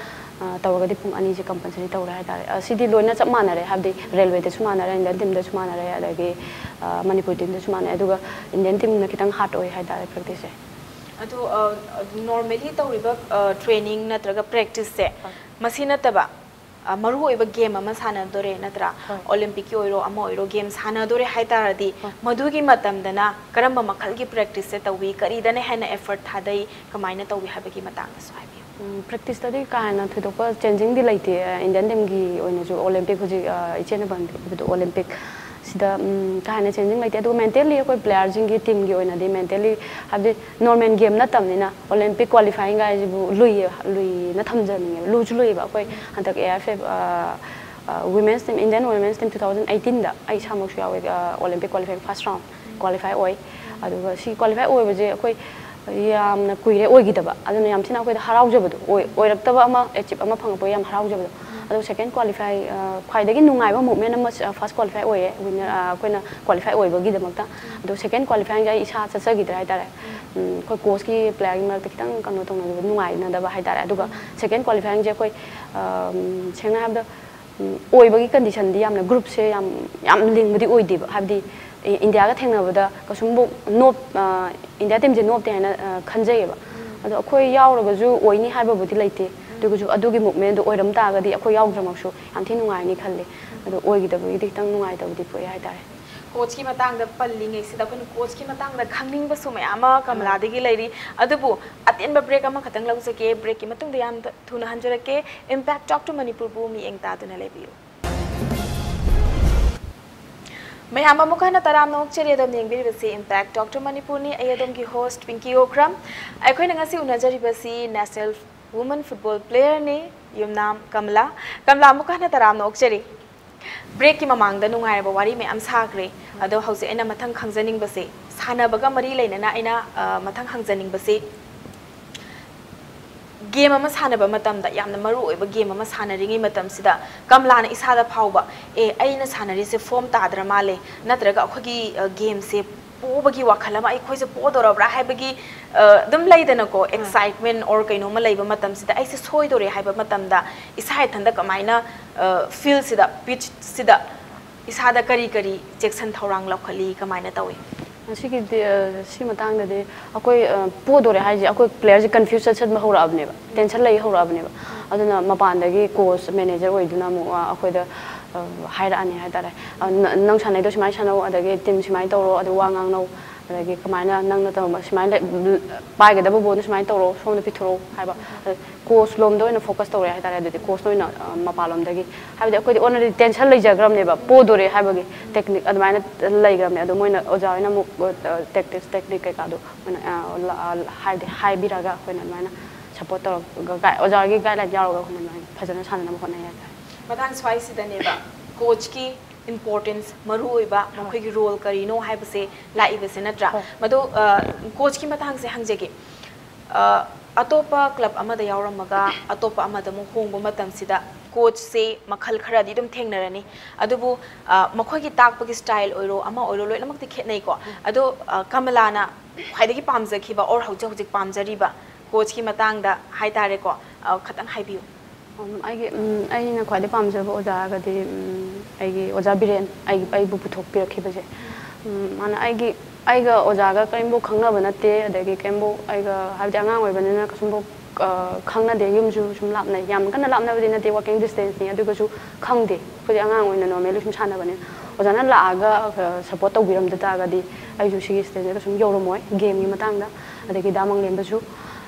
ꯑ, ꯇꯧꯔꯒꯗꯤ ꯄꯨꯡ ꯑꯅꯤꯁꯦ ꯀꯝꯄꯜꯁꯔꯤ ꯇꯧꯔꯦ ꯍꯥꯏꯇꯥꯔꯦ꯫ ꯑ, ꯁꯤꯗꯤ ꯂꯣꯏꯅ ꯆꯞ ꯃꯥꯟꯅꯔꯦ, ꯍꯥꯏꯕꯗꯤ ꯔꯦꯜꯋꯦꯗꯁꯨ ꯃꯥꯟꯅꯔꯦ, ꯏꯟꯗꯤꯌꯟ ꯇꯤꯝꯗꯁꯨ ꯃꯥꯟꯅꯔꯦ, ꯑꯗꯒꯤ, ꯑ, ꯃꯅꯤꯄꯨꯔ ꯇꯤꯝꯗꯁꯨ ꯃꯥꯟꯅꯔꯦ꯫ ꯑꯗꯨꯒ ꯏꯟꯗꯤꯌꯟ ꯇꯤꯝꯅ ꯈꯤꯇꯪ ꯍꯥꯔꯗ ꯑꯣꯏ ꯍꯥꯏꯇꯥꯔꯦ ꯄ꯭ꯔꯦꯛꯇꯤꯁꯁꯦ꯫ ꯑꯗꯣ, ꯑ, ꯅꯣꯔꯃꯦꯂꯤ ꯇꯧꯔꯤꯕ, ꯑ, ꯇ꯭ꯔꯦꯅꯤꯡ ꯅꯠꯇ꯭ꯔꯒ ꯄ꯭ꯔꯦꯛꯇꯤꯁꯁꯦ, ꯃꯁꯤ ꯅꯠꯇꯕ ꯑ, ꯃꯔꯨꯑꯣꯏꯕ ꯒꯦꯝ ꯑꯃ ꯁꯥꯟꯅꯗꯣꯔꯦ ꯅꯠꯇ꯭ꯔꯥ? ꯑꯣꯂꯦꯝꯄꯤꯛꯀꯤ ꯑꯣꯏꯔꯣ, ꯑꯃ ꯑꯣꯏꯔꯣ, ꯒꯦꯝ ꯁꯥꯟꯅꯗꯣꯔꯦ ꯍꯥꯏ ꯇꯥꯔꯗꯤ, ꯃꯗꯨꯒꯤ ꯃꯇꯝꯗꯅ ꯀꯔꯝꯕ ꯃꯈꯜꯒꯤ ꯄ꯭ꯔꯦꯛꯇꯤꯁꯁꯦ ꯇꯧꯏ, ꯀꯔꯤꯗꯅ ꯍꯦꯟꯅ ꯑꯦꯐꯔꯠ ꯊꯥꯗꯩ, ꯀꯃꯥꯏꯅ ꯇꯧꯏ ꯍꯥꯏꯕꯒꯤ ꯃꯇꯥꯡꯗꯁꯨ ꯍꯥꯏꯕꯤꯌꯨ꯫ ꯎꯝ, ꯄ꯭ꯔꯦꯛꯇꯤꯁꯇꯗꯤ ꯀꯥ ꯍꯦꯟꯅ ꯊꯣꯏꯗꯣꯛꯄ ꯆꯦꯟꯖꯤꯡꯗꯤ ꯂꯩꯇꯦ꯫ ꯑ, ꯏꯟꯗꯤꯌꯟ ꯇꯤꯝꯒꯤ ꯑꯣꯏꯅꯁꯨ ꯑꯣꯂꯦꯝꯄꯤꯛ ꯍꯧꯖꯤꯛ, ꯑ, ꯏꯆꯦꯅ ꯄꯟꯕꯤꯕꯗꯣ ꯑꯣꯂꯦꯝꯄꯤꯛ ꯁꯤꯗ, ꯎꯝ, ꯀꯥ ꯍꯦꯟꯅ ꯆꯦꯟꯖꯤꯡ ꯂꯩꯇꯦ꯫ ꯑꯗꯨꯒ ꯃꯦꯟꯇꯦꯜꯂꯤ ꯑꯩꯈꯣꯏ ꯄ꯭ꯂꯦꯌꯔꯁꯤꯡꯒꯤ ꯇꯤꯝꯒꯤ ꯑꯣꯏꯅꯗꯤ ꯃꯦꯟꯇꯦꯜꯂꯤ, ꯍꯥꯏꯕꯗꯤ ꯅꯣꯔꯃꯦꯜ ꯒꯦꯝ ꯅꯠꯇꯕꯅꯤꯅ ꯑꯣꯂꯦꯝꯄꯤꯛ ꯀ꯭ꯋꯥꯂꯤꯐꯥꯏꯌꯤꯡ ꯍꯥꯏꯁꯤꯕꯨ ꯂꯨꯏꯌꯦ, ꯂꯨꯏꯅ ꯊꯝꯖꯅꯤꯡꯉꯦꯕ꯫ ꯂꯨꯁꯨ ꯂꯨꯏꯌꯦꯕ꯫ ꯑꯩꯈꯣꯏ ꯍꯟꯗꯛ A I F F, uh, uh, women's team, Indian women's team two thousand ꯑꯩꯠꯇꯤꯟꯗ ꯑꯩ ꯏꯁꯥꯃꯛꯁꯨ ꯌꯥꯎꯋꯦ, uh, Olympic qualifying first round qualify ꯑꯣꯏ꯫ ꯑꯗꯨꯒ ꯁꯤ ꯀ꯭ꯋꯥꯂꯤꯐꯥꯏ ꯑꯣꯏꯕꯁꯦ ꯑꯩꯈꯣꯏ ꯌꯥꯝꯅ ꯀꯨꯏꯔꯦ ꯑꯣꯏꯈꯤꯗꯕ, ꯑꯗꯨꯅ ꯌꯥꯝ ꯊꯤꯅ ꯑꯩꯈꯣꯏꯗ ꯍꯔꯥꯎꯖꯕꯗꯣ ꯑꯣꯏ-, ꯑꯣꯏꯔꯛꯇꯕ ꯑꯃ, ꯑꯦꯆꯤꯞ ꯑꯃ ꯐꯪꯉꯛꯄꯒꯤ ꯌꯥꯝ ꯍꯔꯥꯎꯖꯕꯗꯣ꯫ ꯑꯗꯣ ꯁꯦꯀꯦꯟ ꯀ꯭ꯋꯥꯂꯤꯐꯥꯏ, ꯑ, ꯈ꯭ꯋꯥꯏꯗꯒꯤ ꯅꯨꯡꯉꯥꯏꯕ ꯃꯣꯃꯦꯟ ꯑꯃ, ꯑ, ꯐꯥꯔꯁ ꯀ꯭ꯋꯥꯂꯤꯐꯥꯏ ꯑꯣꯏꯌꯦ, ꯋꯤꯟꯅꯔ, ꯑ, ꯑꯩꯈꯣꯏꯅ ꯀ꯭ꯋꯥꯂꯤꯐꯥꯏ ꯑꯣꯏꯕꯒꯤꯗꯃꯛꯇ꯫ ꯑꯗꯣ ꯁꯦꯀꯦꯟ ꯀ꯭ꯋꯥꯂꯤꯐꯥꯏꯌꯤꯡꯁꯦ ꯑꯩ ꯏꯁꯥ ꯆꯠꯆꯈꯤꯗ꯭ꯔꯦ ꯍꯥꯏꯇꯥꯔꯦ꯫ ꯎꯝ, ꯑꯩꯈꯣꯏ ꯀꯣꯆꯀꯤ ꯄ꯭ꯂꯦꯌꯔꯒꯤ ꯃꯔꯛꯇ ꯈꯤꯇꯪ ꯀꯩꯅꯣ ꯇꯧꯅꯗꯕ, ꯅꯨꯡꯉꯥꯏꯅꯗꯕ ꯍꯥꯏꯇꯥꯔꯦ꯫ ꯑꯗꯨꯒ ꯁꯦꯀꯦꯟ ꯀ꯭ꯋꯥꯂꯤꯐꯥꯏꯌꯤꯡꯁꯦ ꯑꯩꯈꯣꯏ, ꯑꯝ, ꯁꯦꯡꯅ ꯍꯥꯏꯔꯕꯗ, ꯎꯝ, ꯑꯣꯏꯕꯒꯤ ꯀꯟꯗꯤꯁꯟꯗꯤ ꯌꯥꯝꯅ, ꯒ꯭ꯔꯨꯞꯁꯦ ꯌꯥꯝ, ꯌꯥꯝ ꯂꯤꯡꯕꯗꯤ ꯑꯣꯏꯗꯦꯕ꯫ ꯍꯥꯏꯕꯗꯤ ꯏ-, ꯏꯟꯗꯤꯌꯥꯒ ꯊꯦꯡꯅꯕꯗ ꯀꯩꯁꯨꯝꯕꯨ ꯅꯣꯞ-, ꯑ, ꯏꯟꯗꯤꯌꯥ ꯇꯤꯝꯁꯦ ꯅꯣꯞꯇꯦ ꯍꯥꯏꯅ, ꯑ, ꯈꯟꯖꯩꯌꯦꯕ꯫ ꯑꯗꯣ ꯑꯩꯈꯣꯏ ꯌꯥꯎꯔꯒꯁꯨ ꯑꯣꯏꯅꯤ ꯍꯥꯏꯕꯕꯨꯗꯤ ꯂꯩꯇꯦ꯫ ꯑꯗꯨꯒꯁꯨ ꯑꯗꯨꯒꯤ ꯃꯨꯞꯃꯦꯟꯗꯣ ꯑꯣꯏꯔꯝ ꯇꯥꯔꯒꯗꯤ ꯑꯩꯈꯣꯏ ꯌꯥꯎꯗ꯭ꯔꯃꯛꯁꯨ ꯌꯥꯝ ꯊꯤ ꯅꯨꯡꯉꯥꯏꯅꯤ ꯈꯜꯂꯦ꯫ ꯑꯗꯣ ꯑꯣꯏꯈꯤꯗꯕꯒꯤꯗꯤ ꯈꯤꯇꯪ ꯅꯨꯡꯉꯥꯏꯇꯕꯗꯤ ꯄꯣꯛꯑꯦ ꯍꯥꯏꯇꯥꯔꯦ꯫ ꯀꯣꯆꯀꯤ ꯃꯇꯥꯡꯗ ꯄꯜꯂꯤꯉꯩꯁꯤꯗ ꯑꯩꯈꯣꯏꯅ ꯀꯣꯆꯀꯤ ꯃꯇꯥꯡꯗ ꯈꯪꯅꯤꯡꯕꯁꯨ ꯃꯌꯥꯝ ꯑꯃ ꯀꯃꯂꯥꯗꯒꯤ ꯂꯩꯔꯤ꯫ ꯑꯗꯨꯕꯨ ꯑꯇꯦꯟꯕ ꯕ꯭ꯔꯦꯛ ꯑꯃꯈꯛꯇꯪ ꯂꯧꯖꯒꯦ꯫ ꯕ꯭ꯔꯦꯛꯀꯤ ꯃꯇꯨꯡꯗ ꯌꯥꯝ ꯊꯨꯅ ꯍꯟꯖꯔꯛꯀꯦ꯫ Impact Talk to ꯃꯅꯤꯄꯨꯔꯕꯨ ꯃꯤꯠꯌꯦꯡ ꯇꯥꯗꯨꯅ ꯂꯩꯕꯤꯌꯨ꯫ ꯃꯌꯥꯝ ꯑꯃꯨꯛ ꯍꯟꯅ ꯇꯔꯥꯝꯅ ꯑꯣꯛꯆꯔꯤ꯫ ꯑꯗꯣꯝꯅ ꯌꯦꯡꯕꯤꯔꯤꯕꯁꯤ Impact Talk to ꯃꯅꯤꯄꯨꯔꯅꯤ꯫ ꯑꯩ ꯑꯗꯣꯝꯒꯤ host ꯄꯤꯡꯀꯤ ꯑꯣꯀ꯭ꯔꯝ꯫ ꯑꯩꯈꯣꯏꯅ ꯉꯁꯤ ꯎꯅꯖꯔꯤꯕꯁꯤ national women football playerꯅꯤ, ꯌꯨꯝꯅꯥꯝ ꯀꯃꯂꯥ꯫ ꯀꯃꯂꯥ, ꯑꯃꯨꯛ ꯍꯟꯅ ꯇꯔꯥꯝꯅ ꯑꯣꯛꯆꯔꯤ꯫ ꯕ꯭ꯔꯦꯛꯀꯤ ꯃꯃꯥꯡꯗ ꯅꯨꯡꯉꯥꯏꯔꯕ ꯋꯥꯔꯤ ꯃꯌꯥꯝ ꯁꯥꯈ꯭ꯔꯦ꯫ ꯑꯗꯣ ꯍꯧꯖꯤꯛ ꯑꯩꯅ ꯃꯊꯪ ꯈꯪꯖꯅꯤꯡꯕꯁꯦ, ꯁꯥꯟꯅꯕꯒ ꯃꯔꯤ ꯂꯩꯅꯅ ꯑꯩꯅ, ꯑ, ꯃꯊꯪ ꯍꯪꯖꯅꯤꯡꯕꯁꯤ, ꯒꯦꯝ ꯑꯃ ꯁꯥꯟꯅꯕ ꯃꯇꯝꯗ, ꯌꯥꯝꯅ ꯃꯔꯨ ꯑꯣꯏꯕ ꯒꯦꯝ ꯑꯃ ꯁꯥꯟꯅꯔꯤꯉꯩ ꯃꯇꯝꯁꯤꯗ ꯀꯃꯂꯥꯅ ꯏꯁꯥꯗ ꯐꯥꯎꯕ, "ꯑꯦ, ꯑꯩꯅ ꯁꯥꯟꯅꯔꯤꯁꯦ ꯐꯣꯝ ꯇꯥꯗ꯭ꯔ ꯃꯥꯜꯂꯦ", ꯅꯠꯇ꯭ꯔꯒ ꯑꯩꯈꯣꯏꯒꯤ, ꯑ, ꯒꯦꯝꯁꯦ ꯄꯣꯕꯒꯤ ꯋꯥꯈꯜ ꯑꯃ, "ꯑꯩꯈꯣꯏꯁꯦ ꯄꯣꯗꯧꯔꯕ꯭ꯔꯥ?" ꯍꯥꯏꯕꯒꯤ, ꯑ, ꯑꯗꯨꯝ ꯂꯩꯗꯅꯀꯣ, ꯑꯦꯛꯁꯥꯏꯠꯃꯦꯟ ꯑꯣꯔ ꯀꯩꯅꯣꯝꯃ ꯂꯩꯕ ꯃꯇꯝꯁꯤꯗ, "ꯑꯩꯁꯦ ꯁꯣꯏꯗꯣꯔꯦ" ꯍꯥꯏꯕ ꯃꯇꯝꯗ ꯏꯁꯥ ꯏꯊꯟꯗ ꯀꯃꯥꯏꯅ, ꯑ, ꯐꯤꯜꯁꯤꯗ, ꯄꯤꯠꯆꯁꯤꯗ ꯏꯁꯥꯗ ꯀꯔꯤ ꯀꯔꯤ ꯆꯦꯛꯁꯤꯟ ꯊꯧꯔꯥꯡ ꯂꯧꯈꯠꯂꯤ, ꯀꯃꯥꯏꯅ ꯇꯧꯏ? ꯃꯁꯤꯒꯤꯗꯤ, ꯑ, ꯁꯤ ꯃꯇꯥꯡꯗꯗꯤ ꯑꯩꯈꯣꯏ, ꯑ, ꯄꯣꯗꯣꯔꯦ ꯍꯥꯏꯁꯦ ꯑꯩꯈꯣꯏ ꯄ꯭ꯂꯦꯌꯔꯁꯦ ꯀꯟꯐ꯭ꯌꯨꯁ ꯆꯠꯁꯟꯕ ꯍꯧꯔꯛꯑꯕꯅꯦꯕ, ꯇꯦꯟꯁꯟ ꯂꯩ ꯍꯧꯔꯛꯑꯕꯅꯦꯕ꯫ ꯑꯗꯨꯅ ꯃꯄꯥꯟꯗꯒꯤ ꯀꯣꯆ ꯃꯦꯅꯦꯖꯔ ꯑꯣꯏꯗꯨꯅ ꯑꯃꯨꯛ ꯑꯩꯈꯣꯏꯗ ꯍꯥꯏꯔꯛꯑꯅꯤ ꯍꯥꯏꯇꯥꯔꯦ꯫ "ꯅꯪ ꯁꯥꯟꯅꯩꯗꯣ ꯁꯨꯃꯥꯏꯅ ꯁꯥꯟꯅꯧ, ꯑꯗꯒꯤ ꯇꯤꯝ ꯁꯨꯃꯥꯏꯅ ꯇꯧꯔꯣ, ꯑꯗꯨ ꯋꯥ ꯉꯥꯡꯅꯧ, ꯑꯗꯒꯤ ꯀꯃꯥꯏꯅ ꯅꯪꯅ ꯇꯧꯔꯝꯕ ꯁꯨꯃꯥꯏꯅ ꯄꯥꯏꯒꯗꯕ ꯕꯣꯜꯗꯣ ꯁꯨꯃꯥꯏꯅ ꯇꯧꯔꯣ, ꯁꯣꯝꯗ ꯄꯤꯊꯣꯔꯛꯑꯣ" ꯍꯥꯏꯕ꯫ ꯀꯣꯆ ꯂꯣꯝꯗ ꯑꯣꯏꯅ ꯐꯣꯀꯁ ꯇꯧꯔꯦ ꯍꯥꯏꯇꯥꯔꯦ꯫ ꯑꯗꯨꯗꯤ ꯀꯣꯆꯅ ꯑꯣꯏꯅ ꯃꯄꯥꯟꯂꯣꯝꯗꯒꯤ, ꯍꯥꯏꯕꯗꯤ ꯑꯩꯈꯣꯏꯗꯤ ꯑꯣꯜꯔꯦꯗꯤ ꯇꯦꯟꯁꯟ ꯂꯩꯖꯈ꯭ꯔꯕꯅꯦꯕ, ꯄꯣꯗꯣꯔꯦ ꯍꯥꯏꯕꯒꯤ ꯇꯦꯛꯅꯤꯛ ꯑꯗꯨꯃꯥꯏꯅ ꯂꯩꯈ꯭ꯔꯕꯅꯦ꯫ ꯑꯗꯣ ꯃꯣꯏꯅ, ꯑꯣꯖꯥ ꯍꯣꯏꯅ ꯑꯃꯨꯛ ꯇꯦꯛꯇꯤꯛꯁ, ꯇꯦꯛꯅꯤꯛ ꯀꯩꯀꯥꯗꯣ ꯃꯣꯏꯅ ꯍꯥꯏꯕꯗꯤ ꯍꯥꯏꯕꯤꯔꯒ ꯑꯩꯈꯣꯏꯅ ꯑꯗꯨꯃꯥꯏꯅ ꯁꯞꯄꯣꯔꯠ ꯇꯧꯔꯒ, ꯑꯣꯖꯥꯒꯤ ꯒꯥꯏꯗꯂꯥꯏꯟ ꯌꯥꯎꯔꯒ ꯑꯩꯈꯣꯏꯅ ꯑꯗꯨꯃꯥꯏꯅ ꯐꯖꯅ ꯁꯥꯟꯅꯅꯕ ꯍꯣꯠꯅꯩ ꯍꯥꯏꯇꯥꯔꯦ꯫ ꯃꯇꯥꯡ ꯁ꯭ꯋꯥꯏꯁꯤꯗꯅꯦꯕ ꯀꯣꯆꯀꯤ ꯏꯝꯄꯣꯔꯇꯦꯟꯁ, ꯃꯔꯨ ꯑꯣꯏꯕ ꯃꯈꯣꯏꯒꯤ ꯔꯣꯜ ꯀꯔꯤꯅꯣ ꯍꯥꯏꯕꯁꯦ ꯂꯥꯛꯏꯕꯁꯦ ꯅꯠꯇ꯭ꯔꯥ? ꯃꯗꯨ ꯀꯣꯆꯀꯤ ꯃꯇꯥꯡꯁꯦ ꯍꯪꯖꯒꯦ꯫ ꯑꯇꯣꯞꯄ ꯀ꯭ꯂꯕ ꯑꯃꯗ ꯌꯥꯎꯔꯝꯃꯒ ꯑꯇꯣꯞꯄ ꯑꯃꯗ ꯑꯃꯨꯛ ꯍꯣꯡꯕ ꯃꯇꯝꯁꯤꯗ ꯀꯣꯆꯁꯦ ꯃꯈꯜ ꯈꯔꯗꯤ ꯑꯗꯨꯝ ꯊꯦꯡꯅꯔꯅꯤ꯫ ꯑꯗꯨꯕꯨ ꯃꯈꯣꯏꯒꯤ ꯇꯥꯛꯄꯒꯤ ꯁ꯭ꯇꯥꯏꯜ ꯑꯣꯏꯔꯣ, ꯑꯃ ꯑꯣꯏꯔꯣ, ꯂꯣꯏꯅꯃꯛꯇꯤ ꯈꯦꯠꯅꯩꯀꯣ꯫ ꯑꯗꯣ ꯀꯃꯂꯥꯅ ꯈ꯭ꯋꯥꯏꯗꯒꯤ ꯄꯥꯝꯖꯈꯤꯕ ꯑꯣꯔ ꯍꯧꯖꯤꯛ ꯍꯧꯖꯤꯛ ꯄꯥꯝꯖꯔꯤꯕ ꯀꯣꯆꯀꯤ ꯃꯇꯥꯡꯗ ꯍꯥꯏꯇꯥꯔꯦꯀꯣ, ꯈꯇꯪ ꯍꯥꯏꯕꯤꯌꯨ꯫ ꯑꯩꯒꯤ ꯑꯩꯅ ꯈ꯭ꯋꯥꯏꯗꯩ ꯄꯥꯝꯖꯕ ꯑꯣꯖꯥ ꯍꯥꯏꯔꯒꯗꯤ ꯑꯩꯒꯤ ꯑꯣꯖꯥ ꯕꯤꯔꯦꯟ, ꯑꯩꯒꯤ ꯑꯩꯕꯨ ꯄꯨꯊꯣꯛꯄꯤꯔꯛꯈꯤꯕꯁꯦ꯫ ꯃꯥꯅ ꯑꯩꯒꯤ ꯑꯩꯒ ꯑꯣꯖꯥꯒ ꯀꯔꯤꯝꯐꯥꯎ ꯈꯪꯅꯕ ꯅꯠꯇꯦ, ꯑꯗꯒꯤ ꯀꯔꯤꯝꯐꯥꯎ ꯑꯩꯒ, ꯍꯥꯏꯕꯗꯤ ꯑꯉꯥꯡ ꯑꯣꯏꯕꯅꯤꯅ ꯀꯩꯁꯨꯝꯐꯥꯎ ꯈꯪꯅꯗꯦ꯫ ꯌꯨꯝꯁꯨ ꯁꯨꯝ ꯂꯥꯞꯅꯩ, ꯌꯥꯝ ꯀꯟꯅ ꯂꯥꯞꯅꯕꯗꯤ ꯅꯠꯇꯦ, ꯋꯥꯀꯤꯡ ꯗꯤꯁꯇꯦꯟꯁꯅꯤ꯫ ꯑꯗꯨꯒꯁꯨ ꯈꯪꯗꯦ, ꯑꯩꯈꯣꯏꯗꯤ ꯑꯉꯥꯡ ꯑꯣꯏꯅ ꯅꯣꯔꯃꯦꯜꯂꯤ ꯁꯨꯝ ꯁꯥꯟꯅꯕꯅꯤꯅ꯫ ꯑꯣꯖꯥꯅ ꯂꯥꯛꯑꯒ ꯁꯞꯄꯣꯔꯠ ꯇꯧꯕꯤꯔꯝꯗ ꯇꯥꯔꯒꯗꯤ ꯑꯩꯁꯨ ꯁꯤꯒꯤ ꯁ꯭ꯇꯦꯖꯁꯤꯗ ꯁꯨꯝ ꯌꯧꯔꯝꯃꯣꯏ꯫ ꯒꯦꯝꯒꯤ ꯃꯇꯥꯡꯗ, ꯑꯗꯒꯤ ꯗꯥ ꯃꯪꯂꯦꯝꯕꯁꯨ,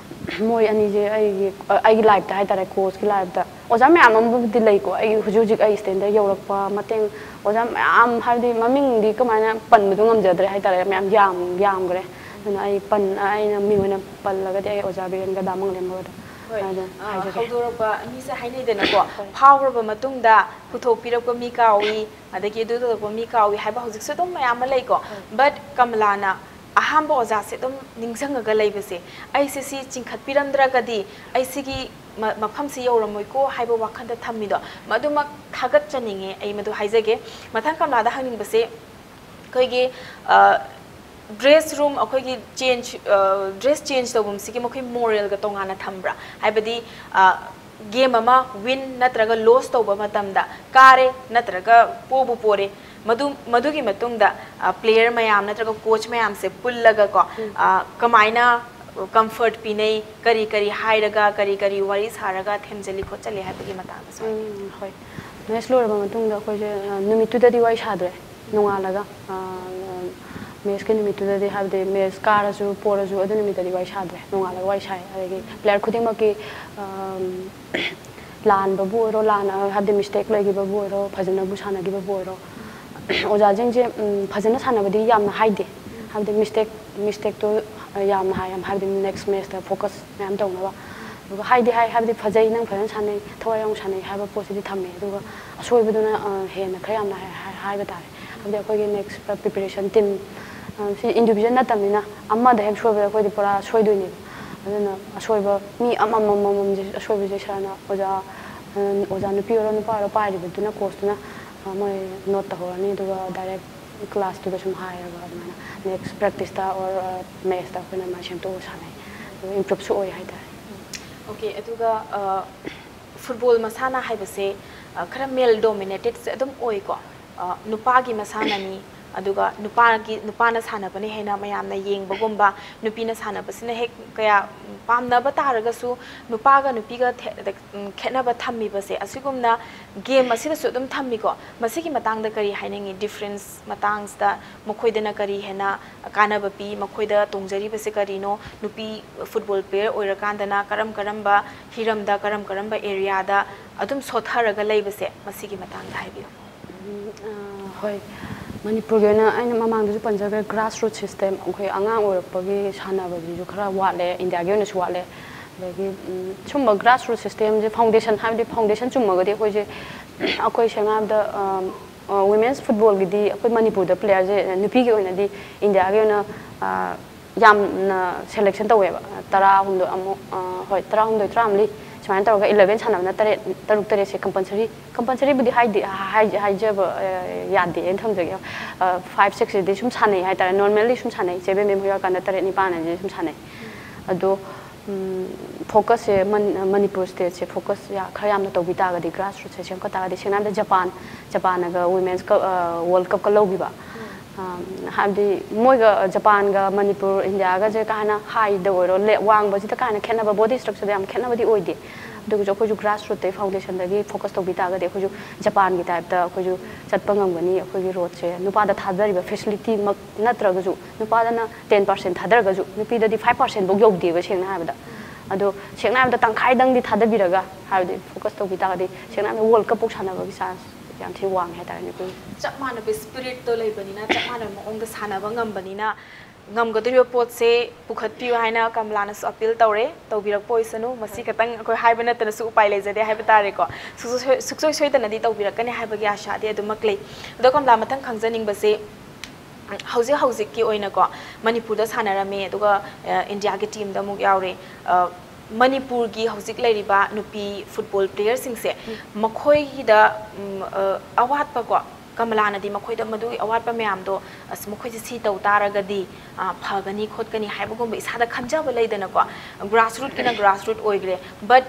ꯃꯣꯏ ꯑꯅꯤꯁꯦ ꯑꯩꯒꯤ ꯑꯩꯒꯤ ꯂꯥꯏꯐꯇ ꯍꯥꯏꯇꯥꯔꯦ, ꯀꯣꯆꯀꯤ ꯂꯥꯏꯐꯇ ꯑꯣꯖꯥ ꯃꯌꯥꯝ ꯑꯃꯕꯨꯗꯤ ꯂꯩꯀꯣ꯫ ꯑꯩꯒꯤ ꯍꯧꯖꯤꯛ ꯍꯧꯖꯤꯛ ꯑꯩ ꯁ꯭ꯇꯦꯟꯗꯔ ꯌꯧꯔꯛꯄ ꯃꯇꯦꯡ ꯑꯣꯖꯥ ꯃꯌꯥꯝ, ꯍꯥꯏꯕꯗꯤ ꯃꯃꯤꯡꯗꯤ ꯀꯃꯥꯏꯅ ꯄꯟꯕꯗꯣ ꯉꯝꯖꯗ꯭ꯔꯦ ꯍꯥꯏꯇꯥꯔꯦ, ꯃꯌꯥꯝ ꯌꯥꯝ ꯌꯥꯝꯈ꯭ꯔꯦ꯫ ꯑꯗꯨꯅ ꯑꯩ ꯄꯟ ꯑꯩꯅ ꯃꯤꯡ ꯑꯣꯏꯅ ꯄꯜꯂꯒꯗꯤ ꯑꯩ ꯑꯣꯖꯥ ꯕꯤꯔꯦꯟꯒ ꯗꯥ ꯃꯪꯂꯦꯝꯕꯒꯗꯣ ꯍꯣꯏ꯫ ꯑꯗꯨꯝ ꯍꯥꯏꯖꯒꯦ꯫ ꯍꯧꯗꯣꯔꯛꯄ ꯃꯤꯁꯦ ꯍꯥꯏꯅꯩꯗꯅꯀꯣ, ꯐꯥꯎꯈ꯭ꯔꯕ ꯃꯇꯨꯡꯗ ꯄꯨꯊꯣꯛꯄꯤꯔꯛꯄ ꯃꯤ ꯀꯥꯎꯏ, ꯑꯗꯒꯤ ꯑꯗꯨ ꯇꯧꯔꯛꯄ ꯃꯤ ꯀꯥꯎꯏ ꯍꯥꯏꯕ ꯍꯧꯖꯤꯛꯁꯨ ꯑꯗꯨꯝ ꯃꯌꯥꯝ ꯑꯃ ꯂꯩꯀꯣ꯫ But ꯀꯃꯂꯥꯅ ꯑꯍꯥꯟꯕ ꯑꯣꯖꯥꯁꯦ ꯑꯗꯨꯝ ꯅꯤꯡꯁꯤꯡꯉꯒ ꯂꯩꯕꯁꯦ, "ꯑꯩꯁꯦ ꯁꯤ ꯆꯤꯡꯈꯠꯄꯤꯔꯝꯗ꯭ꯔꯒꯗꯤ ꯑꯩ ꯁꯤꯒꯤ ꯃꯐꯝꯁꯤ ꯌꯧꯔꯝꯃꯣꯏꯀꯣ" ꯍꯥꯏꯕ ꯋꯥꯈꯜꯗ ꯊꯝꯃꯤꯗꯣ, ꯃꯗꯨꯃꯛ ꯊꯥꯒꯠꯆꯅꯤꯡꯉꯦ꯫ ꯑꯩ ꯃꯗꯨ ꯍꯥꯏꯖꯒꯦ꯫ ꯃꯊꯪ ꯀꯃꯂꯥꯗ ꯍꯪꯅꯤꯡꯕꯁꯦ, ꯑꯩꯈꯣꯏꯒꯤ dress room, ꯑꯩꯈꯣꯏꯒꯤ change, dress change ꯇꯧꯐꯝꯁꯤꯒꯤ ꯃꯈꯣꯏ ꯃꯣꯔꯦꯜꯒ ꯇꯣꯉꯥꯟꯅ ꯊꯝꯕ꯭ꯔꯥ? ꯍꯥꯏꯕꯗꯤ game ꯑꯃ win ꯅꯠꯇ꯭ꯔꯒ lose ꯇꯧꯕ ꯃꯇꯝꯗ, ꯀꯥꯔꯦ ꯅꯠꯇ꯭ꯔꯒ ꯄꯣꯕꯨ ꯄꯣꯔꯦ, ꯃꯗꯨ ꯃꯗꯨꯒꯤ ꯃꯇꯨꯡꯗ player ꯃꯌꯥꯝ ꯅꯠꯇ꯭ꯔꯒ coach ꯃꯌꯥꯝꯁꯦ ꯄꯨꯜꯂꯒꯀꯣ, ꯀꯃꯥꯏꯅ ꯀꯝꯐꯔꯠ ꯄꯤꯅꯩ, ꯀꯔꯤ ꯀꯔꯤ ꯍꯥꯏꯔꯒ, ꯀꯔꯤ ꯀꯔꯤ ꯋꯥꯔꯤ ꯁꯥꯔꯒ ꯊꯦꯝꯖꯤꯜꯂꯤ ꯈꯣꯠꯆꯜꯂꯤ ꯍꯥꯏꯕꯒꯤ ꯃꯇꯥꯡꯗꯁꯨ ꯍꯥꯏꯕꯤꯌꯨ꯫ ꯎꯝ, ꯍꯣꯏ꯫ ꯃꯦꯠꯁ ꯂꯣꯏꯔꯕ ꯃꯇꯨꯡꯗ ꯑꯩꯈꯣꯏꯁꯦ, ꯑ, ꯅꯨꯃꯤꯠꯇꯨꯗꯗꯤ ꯋꯥꯔꯤ ꯁꯥꯗ꯭ꯔꯦ꯫ ꯅꯣꯡꯉꯥꯜꯂꯒ, ꯑ, ꯃꯦꯠꯁꯀꯤ ꯅꯨꯃꯤꯠꯇꯨꯗꯗꯤ, ꯍꯥꯏꯕꯗꯤ ꯃꯦꯠꯁ ꯀꯥꯔꯁꯨ ꯄꯣꯔꯁꯨ ꯑꯗꯨ ꯅꯨꯃꯤꯠꯇꯗꯤ ꯋꯥꯔꯤ ꯁꯥꯗ꯭ꯔꯦ꯫ ꯅꯣꯡꯉꯥꯜꯂꯒ ꯋꯥꯔꯤ ꯁꯥꯏ꯫ ꯑꯗꯒꯤ ꯄ꯭ꯂꯦꯌꯔ ꯈꯨꯗꯤꯡꯃꯛꯀꯤ, ꯑꯝ, ꯂꯥꯟꯕꯕꯨ ꯑꯣꯏꯔꯣ, ꯂꯥꯟꯅ, ꯍꯥꯏꯕꯗꯤ ꯃꯤꯁꯇꯦꯛ ꯂꯩꯈꯤꯕꯕꯨ ꯑꯣꯏꯔꯣ, ꯐꯖꯅꯕꯨ ꯁꯥꯟꯅꯈꯤꯕꯕꯨ ꯑꯣꯏꯔꯣ, ꯑꯣꯖꯥꯁꯤꯡꯁꯦ, ꯎꯝ, ꯐꯖꯅ ꯁꯥꯟꯅꯕꯗꯤ ꯌꯥꯝꯅ ꯍꯥꯏꯗꯦ꯫ ꯍꯥꯏꯕꯗꯤ ꯃꯤꯁꯇꯦꯛ, ꯃꯤꯁꯇꯦꯛꯇꯣ ꯌꯥꯝꯅ ꯍꯥꯏ, ꯌꯥꯝ, ꯍꯥꯏꯕꯗꯤ ꯅꯦꯛꯁ ꯃꯦꯠꯁꯇ ꯐꯣꯀꯁ ꯃꯌꯥꯝ ꯇꯧꯅꯕ꯫ ꯑꯗꯨꯒ ꯍꯥꯏꯗꯤ ꯍꯥꯏ, ꯍꯥꯏꯕꯗꯤ ꯐꯖꯩ, ꯅꯪ ꯐꯖꯅ ꯁꯥꯟꯅꯩ, ꯊꯋꯥꯏ ꯌꯥꯎꯅ ꯁꯥꯟꯅꯩ ꯍꯥꯏꯕ ꯄꯣꯠꯁꯤꯗꯤ ꯊꯝꯃꯦ꯫ ꯑꯗꯨꯒ ꯑꯁꯣꯏꯕꯗꯨꯅ, ꯑ, ꯍꯦꯟꯅ ꯈꯔ ꯌꯥꯝꯅ ꯍꯥꯏ-, ꯍꯥꯏ-, ꯍꯥꯏꯕ ꯇꯥꯔꯦ꯫ ꯍꯥꯏꯕꯗꯤ ꯑꯩꯈꯣꯏꯒꯤ ꯅꯦꯛꯁ ꯄ꯭ꯔꯤꯄꯦꯔꯦꯁꯟ ꯇꯤꯝ, ꯑ, ꯁꯤ ꯏꯟꯗꯤꯕꯤꯖꯨꯋꯦꯜ ꯅꯠꯇꯕꯅꯤꯅ, ꯑꯃꯗ ꯍꯦꯛ ꯁꯣꯏꯕꯗ ꯑꯩꯈꯣꯏꯗꯤ ꯄꯨꯔꯥ ꯁꯣꯏꯗꯣꯏꯅꯦꯕ꯫ ꯑꯗꯨꯅ ꯑꯁꯣꯏꯕ ꯃꯤ ꯑꯃꯃꯝ ꯑꯃꯃꯝꯁꯦ, ꯑꯁꯣꯏꯕꯁꯦ ꯁꯥꯔꯅ ꯑꯣꯖꯥ, ꯑ, ꯑꯣꯖꯥ ꯅꯨꯄꯤ ꯑꯣꯏꯔꯣ ꯅꯨꯄꯥ ꯑꯣꯏꯔꯣ ꯄꯥꯏꯔꯤꯕꯗꯨꯅ, ꯀꯣꯆꯇꯨꯅ, ꯑ, ꯃꯣꯏ ꯅꯣꯠ ꯇꯧꯍꯧꯔꯅꯤ꯫ ꯑꯗꯨꯒ ꯗꯥꯏꯔꯦꯛ ꯀ꯭ꯂꯥꯁꯇꯨꯗ ꯁꯨꯝ ꯍꯥꯏꯔꯒ ꯑꯗꯨꯃꯥꯏꯅ ꯅꯦꯛꯁ ꯄ꯭ꯔꯦꯛꯇꯤꯁꯇ ꯑꯣꯔ ꯃꯦꯠꯁꯇ ꯑꯩꯈꯣꯏꯅ ꯑꯗꯨꯃꯥꯏꯅ ꯁꯦꯝꯗꯣꯛꯑꯒ ꯁꯥꯟꯅꯩ꯫ ꯑꯗꯨꯒ ꯏꯝꯄ꯭ꯔꯨꯞꯁꯨ ꯑꯣꯏ ꯍꯥꯏꯇꯥꯔꯦ꯫ ꯑꯣꯀꯦ, ꯑꯗꯨꯒ, ꯑ, ꯐꯨꯠꯕꯣꯜ ꯃꯁꯥꯟꯅ ꯍꯥꯏꯕꯁꯦ, ꯑ, ꯈꯔ ꯃꯦꯜ ꯗꯣꯃꯤꯅꯦꯇꯦꯠꯁꯦ ꯑꯗꯨꯝ ꯑꯣꯏꯀꯣ꯫ ꯑ, ꯅꯨꯄꯥꯒꯤ ꯃꯁꯥꯟꯅꯅꯤ, ꯑꯗꯨꯒ ꯅꯨꯄꯥꯒꯤ, ꯅꯨꯄꯥꯅ ꯁꯥꯟꯅꯕꯅ ꯍꯦꯟꯅ ꯃꯌꯥꯝꯅ ꯌꯦꯡꯕꯒꯨꯝꯕ, ꯅꯨꯄꯤꯅ ꯁꯥꯟꯅꯕꯁꯤꯅ ꯍꯦꯛ ꯀꯌꯥ ꯄꯥꯝꯅꯕ ꯇꯥꯔꯒꯁꯨ, ꯅꯨꯄꯥꯒ ꯅꯨꯄꯤꯒ ꯊꯦ-, ꯎꯝ, ꯈꯦꯠꯅꯕ ꯊꯝꯃꯤꯕꯁꯦ, ꯑꯁꯤꯒꯨꯝꯅ ꯒꯦꯝ ꯑꯁꯤꯗꯁꯨ ꯑꯗꯨꯝ ꯊꯝꯃꯤꯀꯣ꯫ ꯃꯁꯤꯒꯤ ꯃꯇꯥꯡꯗ ꯀꯔꯤ ꯍꯥꯏꯅꯤꯡꯉꯤ? ꯗꯤꯐ꯭ꯔꯦꯟꯁ ꯃꯇꯥꯡꯁꯤꯗ ꯃꯈꯣꯏꯗꯅ ꯀꯔꯤ ꯍꯦꯟꯅ ꯀꯥꯟꯅꯕ ꯄꯤ? ꯃꯈꯣꯏꯗ ꯇꯣꯡꯖꯔꯤꯕꯁꯦ ꯀꯔꯤꯅꯣ? ꯅꯨꯄꯤ ꯐꯨꯠꯕꯣꯜ ꯄ꯭ꯂꯦꯌꯔ ꯑꯣꯏꯔꯀꯥꯟꯗꯅ ꯀꯔꯝ ꯀꯔꯝꯕ ꯍꯤꯔꯝꯗ, ꯀꯔꯝ ꯀꯔꯝꯕ ꯑꯦꯔꯤꯌꯥꯗ ꯑꯗꯨꯝ ꯁꯣꯠꯊꯔꯒ ꯂꯩꯕꯁꯦ, ꯃꯁꯤꯒꯤ ꯃꯇꯥꯡꯗ ꯍꯥꯏꯕꯤꯌꯨ꯫ ꯎꯝ, ꯑ, ꯍꯣꯏ꯫ ꯃꯅꯤꯄꯨꯔꯒꯤ ꯑꯣꯏꯅ ꯑꯩꯅ ꯃꯃꯥꯡꯗꯁꯨ ꯄꯟꯖꯈ꯭ꯔꯦ, ꯒ꯭ꯔꯥꯁ ꯔꯨꯠ ꯁꯤꯁꯇꯦꯝ, ꯑꯩꯈꯣꯏ ꯑꯉꯥꯡ ꯑꯣꯏꯔꯛꯄꯒꯤ ꯁꯥꯟꯅꯕꯁꯤꯁꯨ ꯈꯔ ꯋꯥꯠꯂꯦ, ꯏꯟꯗꯤꯌꯥꯒꯤ ꯑꯣꯏꯅꯁꯨ ꯋꯥꯠꯂꯦ꯫ ꯑꯗꯒꯤ, ꯎꯝ, ꯁꯨꯝꯕ ꯒ꯭ꯔꯥꯁ ꯔꯨꯠ ꯁꯤꯁꯇꯦꯝꯁꯦ, ꯐꯥꯎꯟꯗꯦꯁꯟ, ꯍꯥꯏꯕꯗꯤ ꯐꯥꯎꯟꯗꯦꯁꯟ ꯆꯨꯝꯃꯒꯗꯤ ꯑꯩꯈꯣꯏꯁꯦ, ꯑꯩꯈꯣꯏ ꯁꯦꯡꯅ ꯍꯥꯏꯔꯕꯗ, ꯑ, ꯑ, ꯋꯤꯃꯦꯟꯁ ꯐꯨꯠꯕꯣꯜꯒꯤꯗꯤ ꯑꯩꯈꯣꯏ ꯃꯅꯤꯄꯨꯔꯗ ꯄ꯭ꯂꯦꯌꯔꯁꯦ, ꯅꯨꯄꯤꯒꯤ ꯑꯣꯏꯅꯗꯤ ꯏꯟꯗꯤꯌꯥꯒꯤ ꯑꯣꯏꯅ, ꯑ, ꯌꯥꯝꯅ ꯁꯦꯂꯦꯛꯁꯟ ꯇꯧꯋꯦꯕ꯫ ꯇꯔꯥꯍꯨꯝꯗꯣꯏ ꯑꯃꯨꯛ, ꯑ, ꯍꯣꯏ, ꯇꯔꯥꯍꯨꯝꯗꯣꯏ, ꯇꯔꯥꯃꯔꯤ ꯁꯨꯃꯥꯏꯅ ꯇꯧꯔꯒ ꯏꯂꯚꯦꯟ ꯁꯥꯟꯅꯕꯅ ꯇꯔꯦꯠ, ꯇꯔꯨꯛ ꯇꯔꯦꯠꯁꯦ ꯀꯝꯄꯜꯁꯔꯤ, ꯀꯝꯄꯜꯁꯔꯤꯕꯨꯗꯤ ꯍꯥꯏꯗꯤ, ꯍꯥꯏ-, ꯍꯥꯏꯖꯕ, ꯑ, ꯌꯥꯗꯦ ꯑꯩꯅ ꯊꯝꯖꯒꯦ꯫ ꯑ, ꯐꯥꯏꯚ ꯁꯤꯛꯁꯁꯤꯗꯤ ꯁꯨꯝ ꯁꯥꯟꯅꯩ ꯍꯥꯏꯇꯥꯔꯦ, ꯅꯣꯔꯃꯦꯜꯂꯤ ꯁꯨꯝ ꯁꯥꯟꯅꯩ, ꯆꯦ ꯕꯦꯝꯕꯦꯝ ꯍꯣꯏ ꯌꯥꯎꯔꯀꯥꯟꯗ ꯇꯔꯦꯠ ꯅꯤꯄꯥꯟ ꯑꯁꯤꯗꯤ ꯁꯨꯝ ꯁꯥꯟꯅꯩ꯫ ꯑꯗꯣ, ꯎꯝ, ꯐꯣꯀꯁꯁꯦ ꯃꯟ-, ꯃꯅꯤꯄꯨꯔ ꯁ꯭ꯇꯦꯠꯁꯦ ꯐꯣꯀꯁ ꯌꯥ-, ꯈꯔ ꯌꯥꯝꯅ ꯇꯧꯕꯤ ꯇꯥꯔꯒꯗꯤ, ꯒ꯭ꯔꯥꯁ ꯔꯨꯠꯁꯦ ꯁꯦꯝꯒꯠ ꯇꯥꯔꯒꯗꯤ, ꯁꯦꯡꯅ ꯍꯥꯏꯔꯕꯗ ꯖꯄꯥꯟ, ꯖꯄꯥꯟꯅꯒ ꯋꯤꯃꯦꯟꯁ ꯀꯞ, ꯑ, ꯋꯥꯔꯜ ꯀꯞꯀ ꯂꯧꯈꯤꯕ, ꯍꯥꯏꯕꯗꯤ ꯃꯣꯏꯒ ꯖꯄꯥꯟꯒ ꯃꯅꯤꯄꯨꯔ ꯏꯟꯗꯤꯌꯥꯒꯁꯦ ꯀꯥ ꯍꯦꯟꯅ ꯍꯥꯏꯗ ꯑꯣꯏꯔꯣ, ꯋꯥꯡꯕꯁꯤꯗ ꯀꯥ ꯍꯦꯟꯅ ꯈꯦꯠꯅꯕ, ꯕꯣꯗꯤ ꯁ꯭ꯇ꯭ꯔꯛꯆꯔꯗ ꯌꯥꯝ ꯈꯦꯠꯅꯕꯗꯤ ꯑꯣꯏꯗꯦ꯫ ꯑꯗꯨꯒꯁꯨ ꯑꯩꯈꯣꯏꯁꯨ ꯒ꯭ꯔꯥꯁ ꯔꯨꯠꯇꯩ ꯐꯥꯎꯟꯗꯦꯁꯟꯗꯒꯤ ꯐꯣꯀꯁ ꯇꯧꯕꯤ ꯇꯥꯔꯒꯗꯤ ꯑꯩꯈꯣꯏꯁꯨ ꯖꯄꯥꯟꯒꯤ ꯇꯥꯏꯞꯇ ꯑꯩꯈꯣꯏꯁꯨ ꯆꯠꯄ ꯉꯝꯒꯅꯤ꯫ ꯑꯩꯈꯣꯏꯒꯤ ꯔꯣꯠꯁꯦ ꯅꯨꯄꯥꯗ ꯊꯥꯗꯔꯤꯕ ꯐꯦꯁꯤꯂꯤꯇꯤꯃꯛ ꯅꯠꯇ꯭ꯔꯒꯁꯨ, ꯅꯨꯄꯥꯗꯅ ꯇꯦꯟ ꯄꯥꯔꯁꯦꯟ ꯊꯥꯗꯔꯒꯁꯨ ꯅꯨꯄꯤꯗꯗꯤ ꯐꯥꯏꯚ ꯄꯥꯔꯁꯦꯟꯐꯧ ꯌꯧꯗꯦꯕ, ꯁꯦꯡꯅ ꯍꯥꯏꯕꯗ꯫ ꯑꯗꯣ ꯁꯦꯡꯅ ꯍꯥꯏꯕꯗ ꯇꯪꯈꯥꯏꯗꯪꯗꯤ ꯊꯥꯗꯕꯤꯔꯒ, ꯍꯥꯏꯕꯗꯤ ꯐꯣꯀꯁ ꯇꯧꯕꯤ ꯇꯥꯔꯒꯗꯤ ꯁꯦꯡꯅ ꯍꯥꯏꯕꯗ ꯋꯥꯔꯜ ꯀꯞꯐꯥꯎ ꯁꯥꯟꯅꯕꯒꯤ ꯆꯥꯟꯁ ꯌꯥꯝ ꯊꯤ ꯋꯥꯡꯉꯦ ꯍꯥꯏꯇꯥꯔꯦꯅꯦ ꯑꯩꯈꯣꯏ꯫ ꯆꯞ ꯃꯥꯟꯅꯕ ꯁ꯭ꯄꯤꯔꯤꯠꯇꯣ ꯂꯩꯕꯅꯤꯅ, ꯆꯞ ꯃꯥꯟꯅꯕ ꯃꯑꯣꯡꯗ ꯁꯥꯟꯅꯕ ꯉꯝꯕꯅꯤꯅ, ꯉꯝꯒꯗꯧꯔꯤꯕ ꯄꯣꯠꯁꯦ ꯄꯨꯈꯠꯄꯤꯌꯨ ꯍꯥꯏꯅ ꯀꯃꯂꯥꯅꯁꯨ ꯑꯄꯤꯜ ꯇꯧꯔꯦ꯫ ꯇꯧꯕꯤꯔꯛꯄ ꯑꯣꯏꯁꯅꯨ꯫ ꯃꯁꯤ ꯈꯛꯇꯪ ꯑꯩꯈꯣꯏ ꯍꯥꯏꯕ ꯅꯠꯇꯅꯁꯨ ꯎꯄꯥꯏ ꯂꯩꯖꯗꯦ ꯍꯥꯏꯕ ꯇꯥꯔꯦꯀꯣ꯫ ꯁꯨꯛꯁꯣꯏ ꯁꯨꯛꯁꯣꯏ ꯁꯣꯏꯗꯅꯗꯤ ꯇꯧꯕꯤꯔꯛꯀꯅꯤ ꯍꯥꯏꯕꯒꯤ ꯑꯥꯁꯥꯗꯤ ꯑꯗꯨꯃꯛ ꯂꯩ꯫ ꯑꯗꯣ ꯀꯃꯂꯥ, ꯃꯊꯪ ꯈꯪꯖꯅꯤꯡꯕꯁꯦ, ꯍꯧꯖꯤꯛ ꯍꯧꯖꯤꯛꯀꯤ ꯑꯣꯏꯅꯀꯣ, ꯃꯅꯤꯄꯨꯔꯗ ꯁꯥꯟꯅꯔꯝꯃꯦ, ꯑꯗꯨꯒ, ꯑ, ꯏꯟꯗꯤꯌꯥꯒꯤ ꯇꯤꯝꯗ ꯑꯃꯨꯛ ꯌꯥꯎꯔꯦ꯫ ꯑ, ꯃꯅꯤꯄꯨꯔꯒꯤ ꯍꯧꯖꯤꯛ ꯂꯩꯔꯤꯕ ꯅꯨꯄꯤ ꯐꯨꯠꯕꯣꯜ ꯄ꯭ꯂꯦꯌꯔꯁꯤꯡꯁꯦ, ꯃꯈꯣꯏꯒꯤꯗ, ꯎꯝ, ꯑ, ꯑꯋꯥꯠꯄꯀꯣ, ꯀꯃꯂꯥꯅꯗꯤ ꯃꯈꯣꯏꯗ ꯃꯗꯨꯒꯤ ꯑꯋꯥꯠꯄ ꯃꯌꯥꯝꯗꯣ, ꯑꯁ, ꯃꯈꯣꯏꯁꯦ ꯁꯤ ꯇꯧ ꯇꯥꯔꯒꯗꯤ, ꯑ, ꯐꯒꯅꯤ ꯈꯣꯠꯀꯅꯤ ꯍꯥꯏꯕꯒꯨꯝꯕ ꯏꯁꯥꯗ ꯈꯟꯖꯕ ꯂꯩꯗꯅꯀꯣ꯫ ꯒ꯭ꯔꯥꯁꯔꯨꯠꯀꯤꯅ ꯒ꯭ꯔꯥꯁꯔꯨꯠ ꯑꯣꯏꯈ꯭ꯔꯦ, ꯕꯠ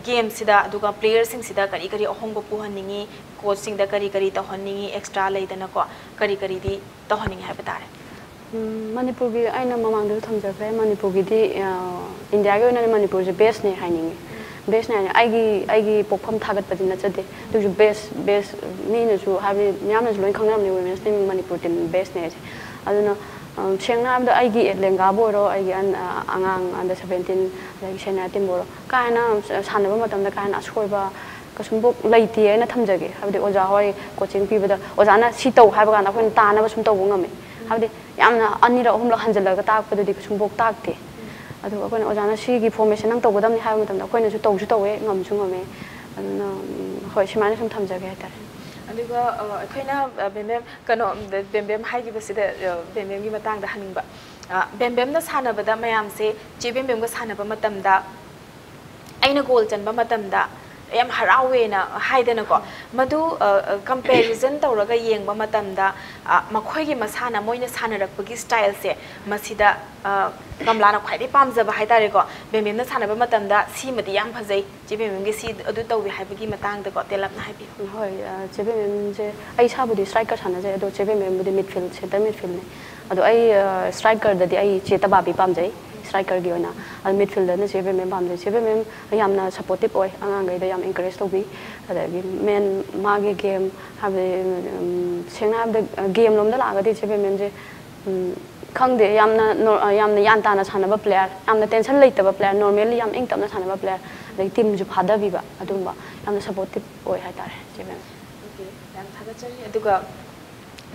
ꯒꯦꯝꯁꯤꯗ, ꯑꯗꯨꯒ ꯄ꯭ꯂꯦꯌꯔꯁꯤꯡꯁꯤꯗ ꯀꯔꯤ ꯀꯔꯤ ꯑꯍꯣꯡꯕ ꯄꯨꯍꯟꯅꯤꯡꯉꯤ, ꯀꯣꯆꯁꯤꯡꯗ ꯀꯔꯤ ꯀꯔꯤ ꯇꯧꯍꯟꯅꯤꯡꯉꯤ, ꯑꯦꯛꯁꯇ꯭ꯔꯥ ꯂꯩꯗꯅꯀꯣ, ꯀꯔꯤ ꯀꯔꯤꯗꯤ ꯇꯧꯍꯟꯅꯤꯡꯉꯤ ꯍꯥꯏꯕ ꯇꯥꯔꯦ? ꯎꯝ, ꯃꯅꯤꯄꯨꯔꯒꯤ ꯑꯩꯅ ꯃꯃꯥꯡꯗꯁꯨ ꯊꯝꯖꯈ꯭ꯔꯦ, ꯃꯅꯤꯄꯨꯔꯒꯤꯗꯤ, ꯑ, ꯏꯟꯗꯤꯌꯥꯒꯤ ꯑꯣꯏꯅꯗꯤ ꯃꯅꯤꯄꯨꯔꯁꯦ ꯕꯦꯁꯅꯦ ꯍꯥꯏꯅꯤꯡꯉꯤ꯫ ꯕꯦꯁꯅꯦ ꯍꯥꯏꯅ ꯑꯩꯒꯤ, ꯑꯩꯒꯤ ꯄꯣꯛꯐꯝ ꯊꯥꯒꯠꯄꯗꯤ ꯅꯠꯆꯗꯦ, ꯑꯗꯨꯁꯨ ꯕꯦꯁ, ꯕꯦꯁ ꯃꯤꯅꯁꯨ, ꯍꯥꯏꯕꯗꯤ ꯃꯤꯌꯥꯝꯅꯁꯨ ꯂꯣꯏ ꯈꯪꯅꯔꯝꯅꯤ, ꯋꯨꯃꯦꯟꯁ ꯇꯤꯝ, ꯃꯅꯤꯄꯨꯔ ꯇꯤꯝ ꯕꯦꯁꯅꯦ ꯍꯥꯏꯁꯦ꯫ ꯑꯗꯨꯅ, ꯑ, ꯁꯦꯡꯅ ꯍꯥꯏꯔꯕꯗ ꯑꯩꯒꯤ ꯂꯦꯡꯒꯥꯕꯨ ꯑꯣꯏꯔꯣ, ꯑꯩꯒꯤ ꯑꯟ-, ꯑ, ꯑꯉꯥꯡ ꯑꯟꯗꯔ ꯁꯕꯦꯟꯇꯤꯟ, ꯑꯗꯒꯤ ꯁꯦꯅꯤꯌꯔ ꯇꯤꯝꯕꯨ ꯑꯣꯏꯔꯣ, ꯀꯥ ꯍꯦꯟꯅ ꯁꯥꯟꯅꯕ ꯃꯇꯝꯗ ꯀꯥ ꯍꯦꯟꯅ ꯑꯁꯣꯏꯕ ꯀꯩꯁꯨꯝꯕꯨꯛ ꯂꯩꯇꯦ ꯍꯥꯏꯅ ꯊꯝꯖꯒꯦ꯫ ꯍꯥꯏꯕꯗꯤ ꯑꯣꯖꯥ ꯍꯣꯏ ꯀꯣꯆꯤꯡ ꯄꯤꯕꯗ ꯑꯣꯖꯥꯅ ꯁꯤ ꯇꯧ ꯍꯥꯏꯕ ꯀꯥꯟꯗ ꯑꯩꯈꯣꯏꯅ ꯇꯥꯅꯕ ꯁꯨꯝ ꯇꯧꯕ ꯉꯝꯃꯦ꯫ ꯍꯥꯏꯕꯗꯤ ꯌꯥꯝꯅ ꯑꯅꯤꯔꯛ ꯑꯍꯨꯝꯂꯛ ꯍꯟꯖꯤꯜꯂꯒ ꯇꯥꯛꯄꯗꯨꯗꯤ ꯀꯩꯁꯨꯝꯕꯨꯛ ꯇꯥꯛꯇꯦ꯫ ꯑꯗꯨꯒ ꯑꯩꯈꯣꯏꯅ ꯑꯣꯖꯥꯅ ꯁꯤꯒꯤ ꯐꯣꯔꯃꯦꯁꯟ ꯅꯪ ꯇꯧꯒꯗꯕꯅꯤ ꯍꯥꯏꯕ ꯃꯇꯝꯗ ꯑꯩꯈꯣꯏꯅꯁꯨ ꯇꯧꯁꯨ ꯇꯧꯋꯦ, ꯉꯝꯁꯨ ꯉꯝꯃꯦ꯫ ꯑꯗꯨꯅ, ꯎꯝ, ꯍꯣꯏ, ꯁꯨꯃꯥꯏꯅ ꯁꯨꯝ ꯊꯝꯖꯒꯦ ꯍꯥꯏꯇꯥꯔꯦ꯫ ꯑꯗꯨꯒ, ꯑ, ꯑꯩꯈꯣꯏꯅ, ꯑ, ꯕꯦꯝꯕꯦꯝ, ꯀꯩꯅꯣ, ꯕꯦꯝꯕꯦꯝ ꯍꯥꯏꯈꯤꯕꯁꯤꯗ, ꯑ, ꯕꯦꯝꯕꯦꯝꯒꯤ ꯃꯇꯥꯡꯗ ꯍꯪꯅꯤꯡꯕ꯫ ꯑ, ꯕꯦꯝꯕꯦꯝꯅ ꯁꯥꯟꯅꯕꯗ ꯃꯌꯥꯝꯁꯦ ꯆꯦ ꯕꯦꯝꯕꯦꯝꯒ ꯁꯥꯟꯅꯕ ꯃꯇꯝꯗ, ꯑꯩꯅ ꯒꯣꯜ ꯆꯟꯕ ꯃꯇꯝꯗ ꯌꯥꯝ ꯍꯔꯥꯎꯋꯦꯅ ꯍꯥꯏꯗꯅꯀꯣ, ꯃꯗꯨ ꯀꯝꯄꯦꯔꯤꯖꯟ ꯇꯧꯔꯒ ꯌꯦꯡꯕ ꯃꯇꯝꯗ, ꯑ, ꯃꯈꯣꯏꯒꯤ ꯃꯁꯥꯟꯅ, ꯃꯣꯏꯅ ꯁꯥꯟꯅꯔꯛꯄꯒꯤ ꯁ꯭ꯇꯥꯏꯜꯁꯦ, ꯃꯁꯤꯗ, ꯑ, ꯀꯝꯂꯥꯅ ꯈ꯭ꯋꯥꯏꯗꯒꯤ ꯄꯥꯝꯖꯕ ꯍꯥꯏꯇꯥꯔꯦꯀꯣ, ꯕꯦꯝꯕꯦꯝꯅ ꯁꯥꯟꯅꯕ ꯃꯇꯝꯗ ꯁꯤꯃꯗꯤ ꯌꯥꯝ ꯐꯖꯩ, ꯆꯦ ꯕꯦꯝꯕꯦꯝꯒꯤ ꯁꯤ ꯑꯗꯨ ꯇꯧꯋꯤ ꯍꯥꯏꯕꯒꯤ ꯃꯇꯥꯡꯗꯀꯣ ꯇꯦꯜꯂꯞꯅ ꯍꯥꯏꯕꯤꯌꯨ꯫ ꯍꯣꯏ, ꯑ, ꯆꯦ ꯕꯦꯝꯕꯦꯝꯁꯦ ꯑꯩ ꯏꯁꯥꯕꯨꯗꯤ ꯁ꯭ꯇ꯭ꯔꯥꯏꯀꯔ ꯁꯥꯟꯅꯖꯩ, ꯑꯗꯣ ꯆꯦ ꯕꯦꯝꯕꯦꯝꯕꯨꯗꯤ ꯃꯤꯗꯐꯤꯜ, ꯁꯦꯟꯇꯔ ꯃꯤꯗꯐꯤꯜꯅꯤ꯫ ꯑꯗꯣ ꯑꯩ, ꯑ, ꯁ꯭ꯇ꯭ꯔꯥꯏꯀꯔꯗꯗꯤ ꯑꯩ ꯆꯦ ꯇꯕꯥꯕꯤ ꯄꯥꯝꯖꯩ, ꯁ꯭ꯇ꯭ꯔꯥꯏꯀꯔꯒꯤ ꯑꯣꯏꯅ꯫ ꯑꯗꯣ ꯃꯤꯗꯐꯤꯜꯗꯅ ꯆꯦ ꯕꯦꯝꯕꯦꯝ ꯄꯥꯝꯖꯩ꯫ ꯆꯦ ꯕꯦꯝꯕꯦꯝ ꯌꯥꯝꯅ ꯁꯄꯣꯔꯇꯤꯞ ꯑꯣꯏ ꯑꯉꯥꯡꯈꯩꯗ, ꯌꯥꯝ ꯑꯦꯟꯀꯔꯦꯖ ꯇꯧꯕꯤ꯫ ꯑꯗꯒꯤ ꯃꯦꯟ ꯃꯥꯒꯤ ꯒꯦꯝ, ꯍꯥꯏꯕꯗꯤ, ꯎꯝ, ꯁꯦꯡꯅ ꯍꯥꯏꯔꯕꯗ, ꯑ, ꯒꯦꯝ ꯂꯣꯝꯗ ꯂꯥꯛꯑꯒꯗꯤ ꯆꯦ ꯕꯦꯝꯕꯦꯝꯁꯦ, ꯎꯝ, ꯈꯪꯗꯦ, ꯌꯥꯝꯅ ꯅꯣ-, ꯑ, ꯌꯥꯝꯅ ꯌꯥꯟ ꯇꯥꯅ ꯁꯥꯟꯅꯕ ꯄ꯭ꯂꯦꯌꯔ, ꯌꯥꯝꯅ ꯇꯦꯟꯁꯟ ꯂꯩꯇꯕ ꯄ꯭ꯂꯦꯌꯔ, ꯅꯣꯔꯃꯦꯜꯂꯤ ꯌꯥꯝ ꯏꯪ ꯇꯞꯅ ꯁꯥꯟꯅꯕ ꯄ꯭ꯂꯦꯌꯔ, ꯑꯗꯒꯤ ꯇꯤꯝꯁꯨ ꯐꯥꯗꯕꯤꯕ, ꯑꯗꯨꯒꯨꯝꯕ ꯌꯥꯝꯅ ꯁꯄꯣꯔꯇꯤꯞ ꯑꯣꯏ ꯍꯥꯏꯇꯥꯔꯦ ꯆꯦ ꯕꯦꯝꯕꯦꯝ꯫ ꯑꯣꯀꯦ, ꯌꯥꯝ ꯊꯥꯒꯠꯆꯔꯤ꯫ ꯑꯗꯨꯒ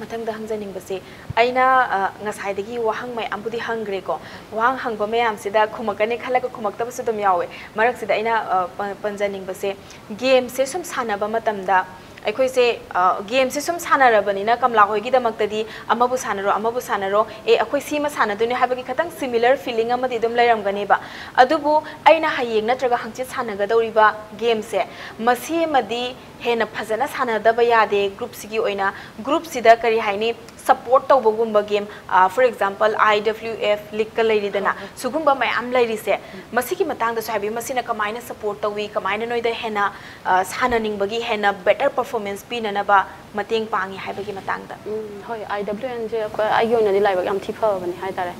ꯃꯊꯪꯗ ꯍꯪꯖꯅꯤꯡꯕꯁꯦ, ꯑꯩꯅ, ꯑ, ꯉꯁꯥꯏꯗꯒꯤ ꯋꯥꯍꯪ ꯃꯌꯥꯝꯕꯨꯗꯤ ꯍꯪꯈ꯭ꯔꯦꯀꯣ꯫ ꯋꯥꯍꯪ ꯍꯪꯕ ꯃꯌꯥꯝꯁꯤꯗ ꯈꯨꯝꯃꯛꯀꯅꯤ ꯈꯜꯂꯒ ꯈꯨꯝꯃꯛꯇꯕꯁꯨ ꯑꯗꯨꯝ ꯌꯥꯎꯋꯦ꯫ ꯃꯔꯛꯁꯤꯗ ꯑꯩꯅ, ꯑ, ꯄ-, ꯄꯟꯖꯅꯤꯡꯕꯁꯦ, ꯒꯦꯝꯁꯦ ꯁꯨꯝ ꯁꯥꯟꯅꯕ ꯃꯇꯝꯗ ꯑꯩꯈꯣꯏꯁꯦ, ꯑ, ꯒꯦꯝꯁꯦ ꯁꯨꯝ ꯁꯥꯟꯅꯔꯕꯅꯤꯅ ꯀꯝꯂꯥ ꯍꯣꯏꯒꯤꯗꯃꯛꯇꯗꯤ ꯑꯃꯕꯨ ꯁꯥꯟꯅꯔꯣ, ꯑꯃꯕꯨ ꯁꯥꯟꯅꯔꯣ, ꯑꯦ, ꯑꯩꯈꯣꯏ ꯁꯤꯃ ꯁꯥꯟꯅꯗꯣꯏꯅꯦ ꯍꯥꯏꯕꯒꯤ ꯈꯤꯇꯪ ꯁꯤꯃꯤꯂꯔ ꯐꯤꯂꯤꯡ ꯑꯃꯗꯤ ꯑꯗꯨꯝ ꯂꯩꯔꯝꯒꯅꯦꯕ꯫ ꯑꯗꯨꯕꯨ ꯑꯩꯅ ꯍꯌꯦꯡ ꯅꯠꯇ꯭ꯔꯒ ꯍꯪꯆꯤꯠ ꯁꯥꯟꯅꯒꯗꯧꯔꯤꯕ ꯒꯦꯝꯁꯦ, ꯃꯁꯤꯃꯗꯤ ꯍꯦꯟꯅ ꯐꯖꯅ ꯁꯥꯟꯅꯗꯕ ꯌꯥꯗꯦ꯫ ꯒ꯭ꯔꯨꯞꯁꯤꯒꯤ ꯑꯣꯏꯅ, ꯒ꯭ꯔꯨꯞꯁꯤꯗ ꯀꯔꯤ ꯍꯥꯏꯅꯤ, ꯁꯄꯣꯔꯠ ꯇꯧꯕꯒꯨꯝꯕ ꯒꯦꯝ, ꯑ, for example, I W F ꯂꯤꯛꯀ ꯂꯩꯔꯤꯗꯅ, ꯍꯣꯏ, ꯍꯣꯏ꯫ ꯁꯤꯒꯨꯝꯕ ꯃꯌꯥꯝ ꯂꯩꯔꯤꯁꯦ, ꯎꯝ꯫ ꯃꯁꯤꯒꯤ ꯃꯇꯥꯡꯗꯁꯨ ꯍꯥꯏꯕꯤꯌꯨ, ꯃꯁꯤꯅ ꯀꯃꯥꯏꯅ ꯁꯄꯣꯔꯠ ꯇꯧꯏ, ꯀꯃꯥꯏꯅ ꯅꯣꯏꯗ ꯍꯦꯟꯅ, ꯑ, ꯁꯥꯟꯅꯅꯤꯡꯕꯒꯤ, ꯍꯦꯟꯅ ꯕꯦꯇꯔ ꯄꯔꯐꯣꯔꯃꯦꯟꯁ ꯄꯤꯅꯅꯕ ꯃꯇꯦꯡ ꯄꯥꯡꯉꯤ ꯍꯥꯏꯕꯒꯤ ꯃꯇꯥꯡꯗ? ꯎꯝ, ꯍꯣꯏ, I W N ꯁꯦ ꯑꯩꯈꯣꯏ, ꯑꯩꯒꯤ ꯑꯣꯏꯅꯗꯤ ꯂꯥꯏꯕꯛ ꯌꯥꯝ ꯊꯤ ꯐꯕꯅꯤ ꯍꯥꯏꯇꯥꯔꯦ꯫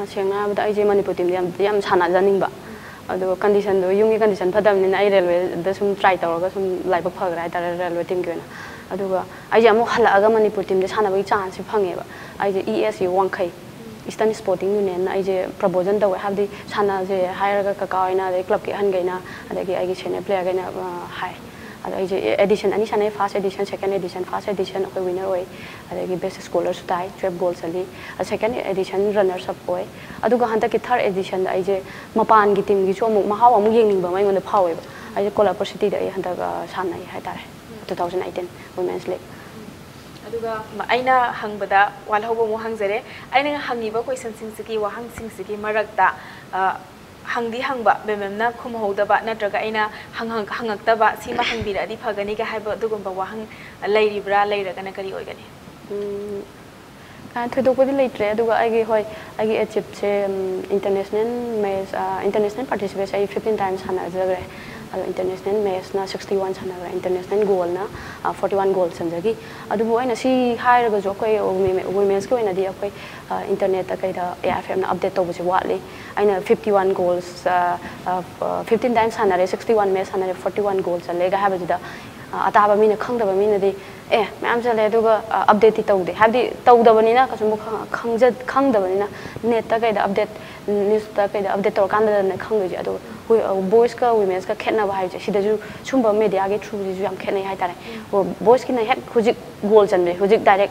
ꯑ, ꯁꯦꯡꯅ ꯍꯥꯏꯔꯕꯗ ꯑꯩꯁꯦ ꯃꯅꯤꯄꯨꯔ ꯇꯤꯝꯗ ꯌꯥꯝ, ꯌꯥꯝ ꯁꯥꯟꯅꯖꯅꯤꯡꯕ꯫ ꯑꯗꯣ ꯀꯟꯗꯤꯁꯟꯗꯣ, ꯌꯨꯝꯒꯤ ꯀꯟꯗꯤꯁꯟ ꯐꯠꯇꯕꯅꯤꯅ ꯑꯩ ꯔꯦꯜꯋꯦꯗ ꯁꯨꯝ ꯇ꯭ꯔꯥꯏ ꯇꯧꯔꯒ ꯁꯨꯝ ꯂꯥꯏꯕꯛ ꯐꯈ꯭ꯔꯦ ꯍꯥꯏꯇꯥꯔꯦ, ꯔꯦꯜꯋꯦ ꯇꯤꯝꯒꯤ ꯑꯣꯏꯅ꯫ ꯑꯗꯨꯒ ꯑꯩꯁꯦ ꯑꯃꯨꯛ ꯍꯜꯂꯛꯑꯒ ꯃꯅꯤꯄꯨꯔ ꯇꯤꯝꯗ ꯁꯥꯟꯅꯕꯒꯤ ꯆꯥꯟꯁꯁꯦ ꯐꯪꯉꯦꯕ꯫ ꯑꯩꯁꯦ E S U ꯋꯥꯡꯈꯩ, Eastern Sporting Union ꯅ ꯑꯩꯁꯦ ꯄ꯭ꯔꯄꯣꯖꯜ ꯇꯧꯋꯦ, ꯍꯥꯏꯕꯗꯤ ꯁꯥꯟꯅꯁꯦ ꯍꯥꯏꯔꯒ ꯀꯀꯥ ꯍꯣꯏꯅ, ꯑꯗꯩ ꯀ꯭ꯂꯕꯀꯤ ꯑꯍꯟꯈꯩꯅ, ꯑꯗꯒꯤ ꯑꯩꯒꯤ ꯁꯦꯅꯤꯌꯔ ꯄ꯭ꯂꯦꯌꯔꯈꯩꯅ, ꯑ, ꯍꯥꯏ꯫ ꯑꯗꯣ ꯑꯩꯁꯦ ꯑꯦꯗꯤꯁꯟ ꯑꯅꯤ ꯁꯥꯟꯅꯩ, first edition, second edition꯫ First edition ꯑꯩꯈꯣꯏ ꯋꯤꯟꯅꯔ ꯑꯣꯏ, ꯑꯗꯒꯤ ꯕꯦꯁ ꯁ꯭ꯀꯣꯂꯔꯁꯨ ꯇꯥꯏ, ꯇꯨꯌꯦꯜꯞ ꯒꯣꯜ ꯆꯜꯂꯤ꯫ ꯑ, second edition runners up ꯑꯣꯏ꯫ ꯑꯗꯨꯒ ꯍꯟꯗꯛꯀꯤ third edition ꯗ ꯑꯩꯁꯦ ꯃꯄꯥꯟꯒꯤ ꯇꯤꯝꯒꯤꯁꯨ ꯑꯃꯨꯛ ꯃꯍꯥꯎ ꯑꯃꯨꯛ ꯌꯦꯡꯅꯤꯡꯕ ꯑꯃ ꯑꯩꯉꯣꯟꯗ ꯐꯥꯎꯋꯦꯕ꯫ ꯑꯩꯁꯦ ꯀꯣꯂꯥꯄꯨꯔ ꯁꯤꯇꯤꯗ ꯑꯩ ꯍꯟꯗꯛ, ꯑ, ꯁꯥꯟꯅꯩ ꯍꯥꯏꯇꯥꯔꯦ, two thousand eighteen Women's League꯫ ꯑꯗꯨꯒ ꯃ-, ꯑꯩꯅ ꯍꯪꯕꯗ ꯋꯥꯠꯍꯧꯕ ꯑꯃꯨꯛ ꯍꯪꯖꯔꯦ꯫ ꯑꯩꯅ ꯍꯪꯉꯤꯕ ꯀꯣꯏꯁꯟꯁꯤꯡꯁꯤꯒꯤ, ꯋꯥꯍꯪꯁꯤꯡꯁꯤꯒꯤ ꯃꯔꯛꯇ, ꯑ, ꯍꯪꯗꯤ ꯍꯪꯕ, ꯃꯦꯝ ꯃꯦꯝꯅ ꯈꯨꯝꯍꯧꯗꯕ ꯅꯠꯇ꯭ꯔꯒ ꯑꯩꯅ ꯍꯪꯉꯛ- ꯍꯪꯉꯛꯇꯕ, ꯁꯤꯃ ꯍꯪꯕꯤꯔꯛꯑꯗꯤ ꯐꯒꯅꯤꯒ ꯍꯥꯏꯕ ꯑꯗꯨꯒꯨꯝꯕ ꯋꯥꯍꯪ ꯂꯩꯔꯤꯕ꯭ꯔꯥ? ꯂꯩꯔꯒꯅ ꯀꯔꯤ ꯑꯣꯏꯒꯅꯤ? ꯎꯝ, ꯀꯥ ꯊꯣꯏꯗꯣꯛꯄꯗꯤ ꯂꯩꯇ꯭ꯔꯦ꯫ ꯑꯗꯨꯒ ꯑꯩꯒꯤ, ꯍꯣꯏ, ꯑꯩꯒꯤ ꯑꯦꯆꯤꯞꯁꯦ, ꯎꯝ, ꯏꯟꯇꯔꯅꯦꯁꯅꯦꯜ ꯃꯦꯆ, ꯑ, ꯏꯟꯇꯔꯅꯦꯁꯅꯦꯜ ꯄꯥꯔꯇꯤꯁꯤꯄꯦꯠꯁꯦ ꯑꯩ ꯐꯤꯐꯇꯤꯟ ꯇꯥꯏꯝꯁ ꯁꯥꯟꯅꯖꯈ꯭ꯔꯦ꯫ ꯑꯗꯣ ꯏꯟꯇꯔꯅꯦꯁꯅꯦꯜ ꯃꯦꯆꯅ ꯁꯤꯛꯁꯇꯤ ꯋꯥꯟ ꯁꯥꯟꯅꯈ꯭ꯔꯦ, ꯏꯟꯇꯔꯅꯦꯁꯅꯦꯜ ꯒꯣꯜꯅ, ꯑ, ꯐꯣꯔꯇꯤ ꯋꯥꯟ ꯒꯣꯜ ꯆꯟꯖꯈꯤ꯫ ꯑꯗꯨꯕꯨ ꯑꯩꯅ ꯁꯤ ꯍꯥꯏꯔꯒꯁꯨ ꯑꯩꯈꯣꯏ ꯋꯨꯃꯦ-, ꯋꯨꯃꯦꯟꯁꯀꯤ ꯑꯣꯏꯅꯗꯤ ꯑꯩꯈꯣꯏ, ꯑ, ꯏꯟꯇꯔꯅꯦꯠꯇ ꯀꯩꯗ ꯑꯦ ꯑꯥꯏ ꯑꯦꯐ ꯑꯦꯝꯅ ꯑꯞꯗꯦꯠ ꯇꯧꯕꯁꯦ ꯋꯥꯠꯂꯤ꯫ ꯑꯩꯅ fifty one goals, fifteen times ꯁꯥꯟꯅꯔꯦ, ꯁꯤꯛꯁꯇꯤ ꯋꯥꯟ ꯃꯦꯆ ꯁꯥꯟꯅꯔꯦ, ꯐꯣꯔꯇꯤ ꯋꯥꯟ ꯒꯣꯜ ꯆꯜꯂꯦꯒ ꯍꯥꯏꯕꯁꯤꯗ, ꯑ, ꯑꯇꯥꯕ ꯃꯤꯅ, ꯈꯪꯗꯕ ꯃꯤꯅꯗꯤ, "ꯑꯦ, ꯃꯌꯥꯝ ꯆꯜꯂꯦ, ꯑꯗꯨꯒ, ꯑ, ꯑꯞꯗꯦꯠꯇꯤ ꯇꯧꯗꯦ", ꯍꯥꯏꯕꯗꯤ ꯇꯧꯗꯕꯅꯤꯅ ꯀꯩꯁꯨꯝꯕꯨ ꯈꯪ-, ꯈꯪꯖ-, ꯈꯪꯗꯕꯅꯤꯅ꯫ ꯅꯦꯠꯇ ꯀꯩꯗ ꯑꯞꯗꯦꯠ, ꯅ꯭ꯌꯨꯁꯇ ꯀꯩꯗ ꯑꯞꯗꯦꯠ ꯇꯧꯔꯀꯥꯟꯗꯅ ꯈꯪꯗꯣꯏꯁꯦ꯫ ꯑꯗꯣ ꯕꯣꯏꯁꯀ ꯋꯤꯃꯦꯟꯁꯀ ꯈꯦꯠꯅꯕ ꯍꯥꯏꯕꯁꯦ ꯁꯤꯗꯁꯨ ꯁꯨꯝꯕ ꯃꯦꯗꯤꯌꯥꯒꯤ ꯊ꯭ꯔꯨꯁꯤꯁꯨ ꯌꯥꯝ ꯈꯦꯠꯅꯩ ꯍꯥꯏꯇꯥꯔꯦ꯫ ꯕꯣꯏꯁꯀꯤꯅ ꯍꯦꯛ ꯍꯧꯖꯤꯛ ꯒꯣꯜ ꯆꯟꯕꯁꯦ, ꯍꯧꯖꯤꯛ ꯗꯥꯏꯔꯦꯛ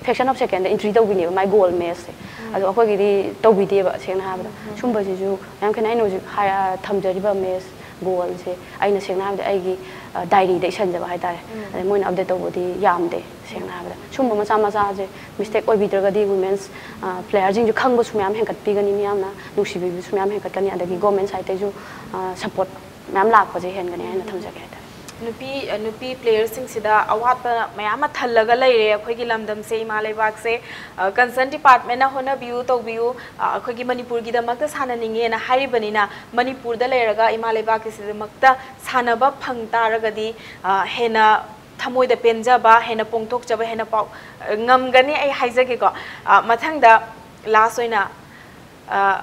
fraction of secondꯗ entry ꯇꯧꯕꯤꯅꯦꯕ ꯃꯥꯏ ꯒꯣꯜ ꯃꯦꯆꯁꯦ꯫ ꯑꯗꯣ ꯑꯩꯈꯣꯏꯒꯤꯗꯤ ꯇꯧꯕꯤꯗꯦꯕ, ꯁꯦꯡꯅ ꯍꯥꯏꯕꯗ꯫ ꯁꯨꯝꯕꯁꯤꯁꯨ ꯌꯥꯝ ꯈꯦꯠꯅꯩ꯫ ꯑꯩꯅ ꯍꯧꯖꯤꯛ ꯍꯥꯏ-, ꯊꯝꯖꯔꯤꯕ ꯃꯦꯆ ꯒꯣꯜꯁꯦ ꯑꯩꯅ, ꯁꯦꯡꯅ ꯍꯥꯏꯕꯗ, ꯑꯩꯒꯤ, ꯑ, ꯗꯥꯏꯔꯤꯗ ꯏꯁꯟꯖꯕ ꯍꯥꯏꯇꯥꯔꯦ꯫ ꯑꯗꯩ ꯃꯣꯏꯅ ꯑꯞꯗꯦꯠ ꯇꯧꯕꯗꯤ ꯌꯥꯝꯗꯦ, ꯁꯦꯡꯅ ꯍꯥꯏꯕꯗ꯫ ꯁꯨꯝꯕ ꯃꯆꯥ ꯃꯆꯥꯁꯦ ꯃꯤꯁꯇꯦꯛ ꯑꯣꯏꯕꯤꯗ꯭ꯔꯒꯗꯤ ꯋꯤꯃꯦꯟꯁ, ꯑ, ꯄ꯭ꯂꯦꯌꯔꯁꯤꯡꯁꯨ ꯈꯪꯕꯁꯨ ꯃꯌꯥꯝ ꯍꯦꯟꯒꯠꯄꯤꯒꯅꯤ, ꯃꯤꯌꯥꯝꯅ ꯅꯨꯡꯁꯤꯕꯤꯕꯁꯨ ꯃꯌꯥꯝ ꯍꯦꯟꯒꯠꯀꯅꯤ, ꯑꯗꯒꯤ ꯒꯣꯔꯃꯦꯟ ꯁꯥꯏꯠꯇꯩꯁꯨ, ꯑ, ꯁꯄꯣꯔꯠ ꯃꯌꯥꯝ ꯂꯥꯛꯄꯁꯦ ꯍꯦꯟꯒꯅꯤ ꯍꯥꯏꯅ ꯊꯝꯖꯒꯦ ꯍꯥꯏꯇꯥꯔꯦ꯫ ꯅꯨꯄꯤ, ꯑ, ꯅꯨꯄꯤ ꯄ꯭ꯂꯦꯌꯔꯁꯤꯡꯁꯤꯗ ꯑꯋꯥꯠꯄ ꯃꯌꯥꯝ ꯑꯃ ꯊꯜꯂꯒ ꯂꯩꯔꯦ ꯑꯩꯈꯣꯏꯒꯤ ꯂꯝꯗꯝꯁꯦ, ꯏꯃꯥ ꯂꯩꯕꯥꯛꯁꯦ꯫ ꯑ, ꯀꯟꯁꯔꯟ ꯗꯤꯄꯥꯔꯠꯃꯦꯟꯅ ꯍꯣꯠꯅꯕꯤꯌꯨ, ꯇꯧꯕꯤꯌꯨ, ꯑ, ꯑꯩꯈꯣꯏꯒꯤ ꯃꯅꯤꯄꯨꯔꯒꯤꯗꯃꯛꯇ ꯁꯥꯟꯅꯅꯤꯡꯉꯦꯅ ꯍꯥꯏꯔꯤꯕꯅꯤꯅ, ꯃꯅꯤꯄꯨꯔꯗ ꯂꯩꯔꯒ ꯏꯃꯥ ꯂꯩꯕꯥꯛꯀꯤꯁꯤꯗꯃꯛꯇ ꯁꯥꯟꯅꯕ ꯐꯪ ꯇꯥꯔꯒꯗꯤ, ꯑ, ꯍꯦꯟꯅ ꯊꯃꯣꯏꯗ ꯄꯦꯟꯖꯕ, ꯍꯦꯟꯅ ꯄꯣꯡꯊꯣꯛꯆꯕ, ꯍꯦꯟꯅ ꯄꯥꯎ-, ꯑ, ꯉꯝꯒꯅꯤ ꯑꯩ ꯍꯥꯏꯖꯒꯦꯀꯣ꯫ ꯑ, ꯃꯊꯪꯗ ꯂꯥꯁ ꯑꯣꯏꯅ, ꯑ,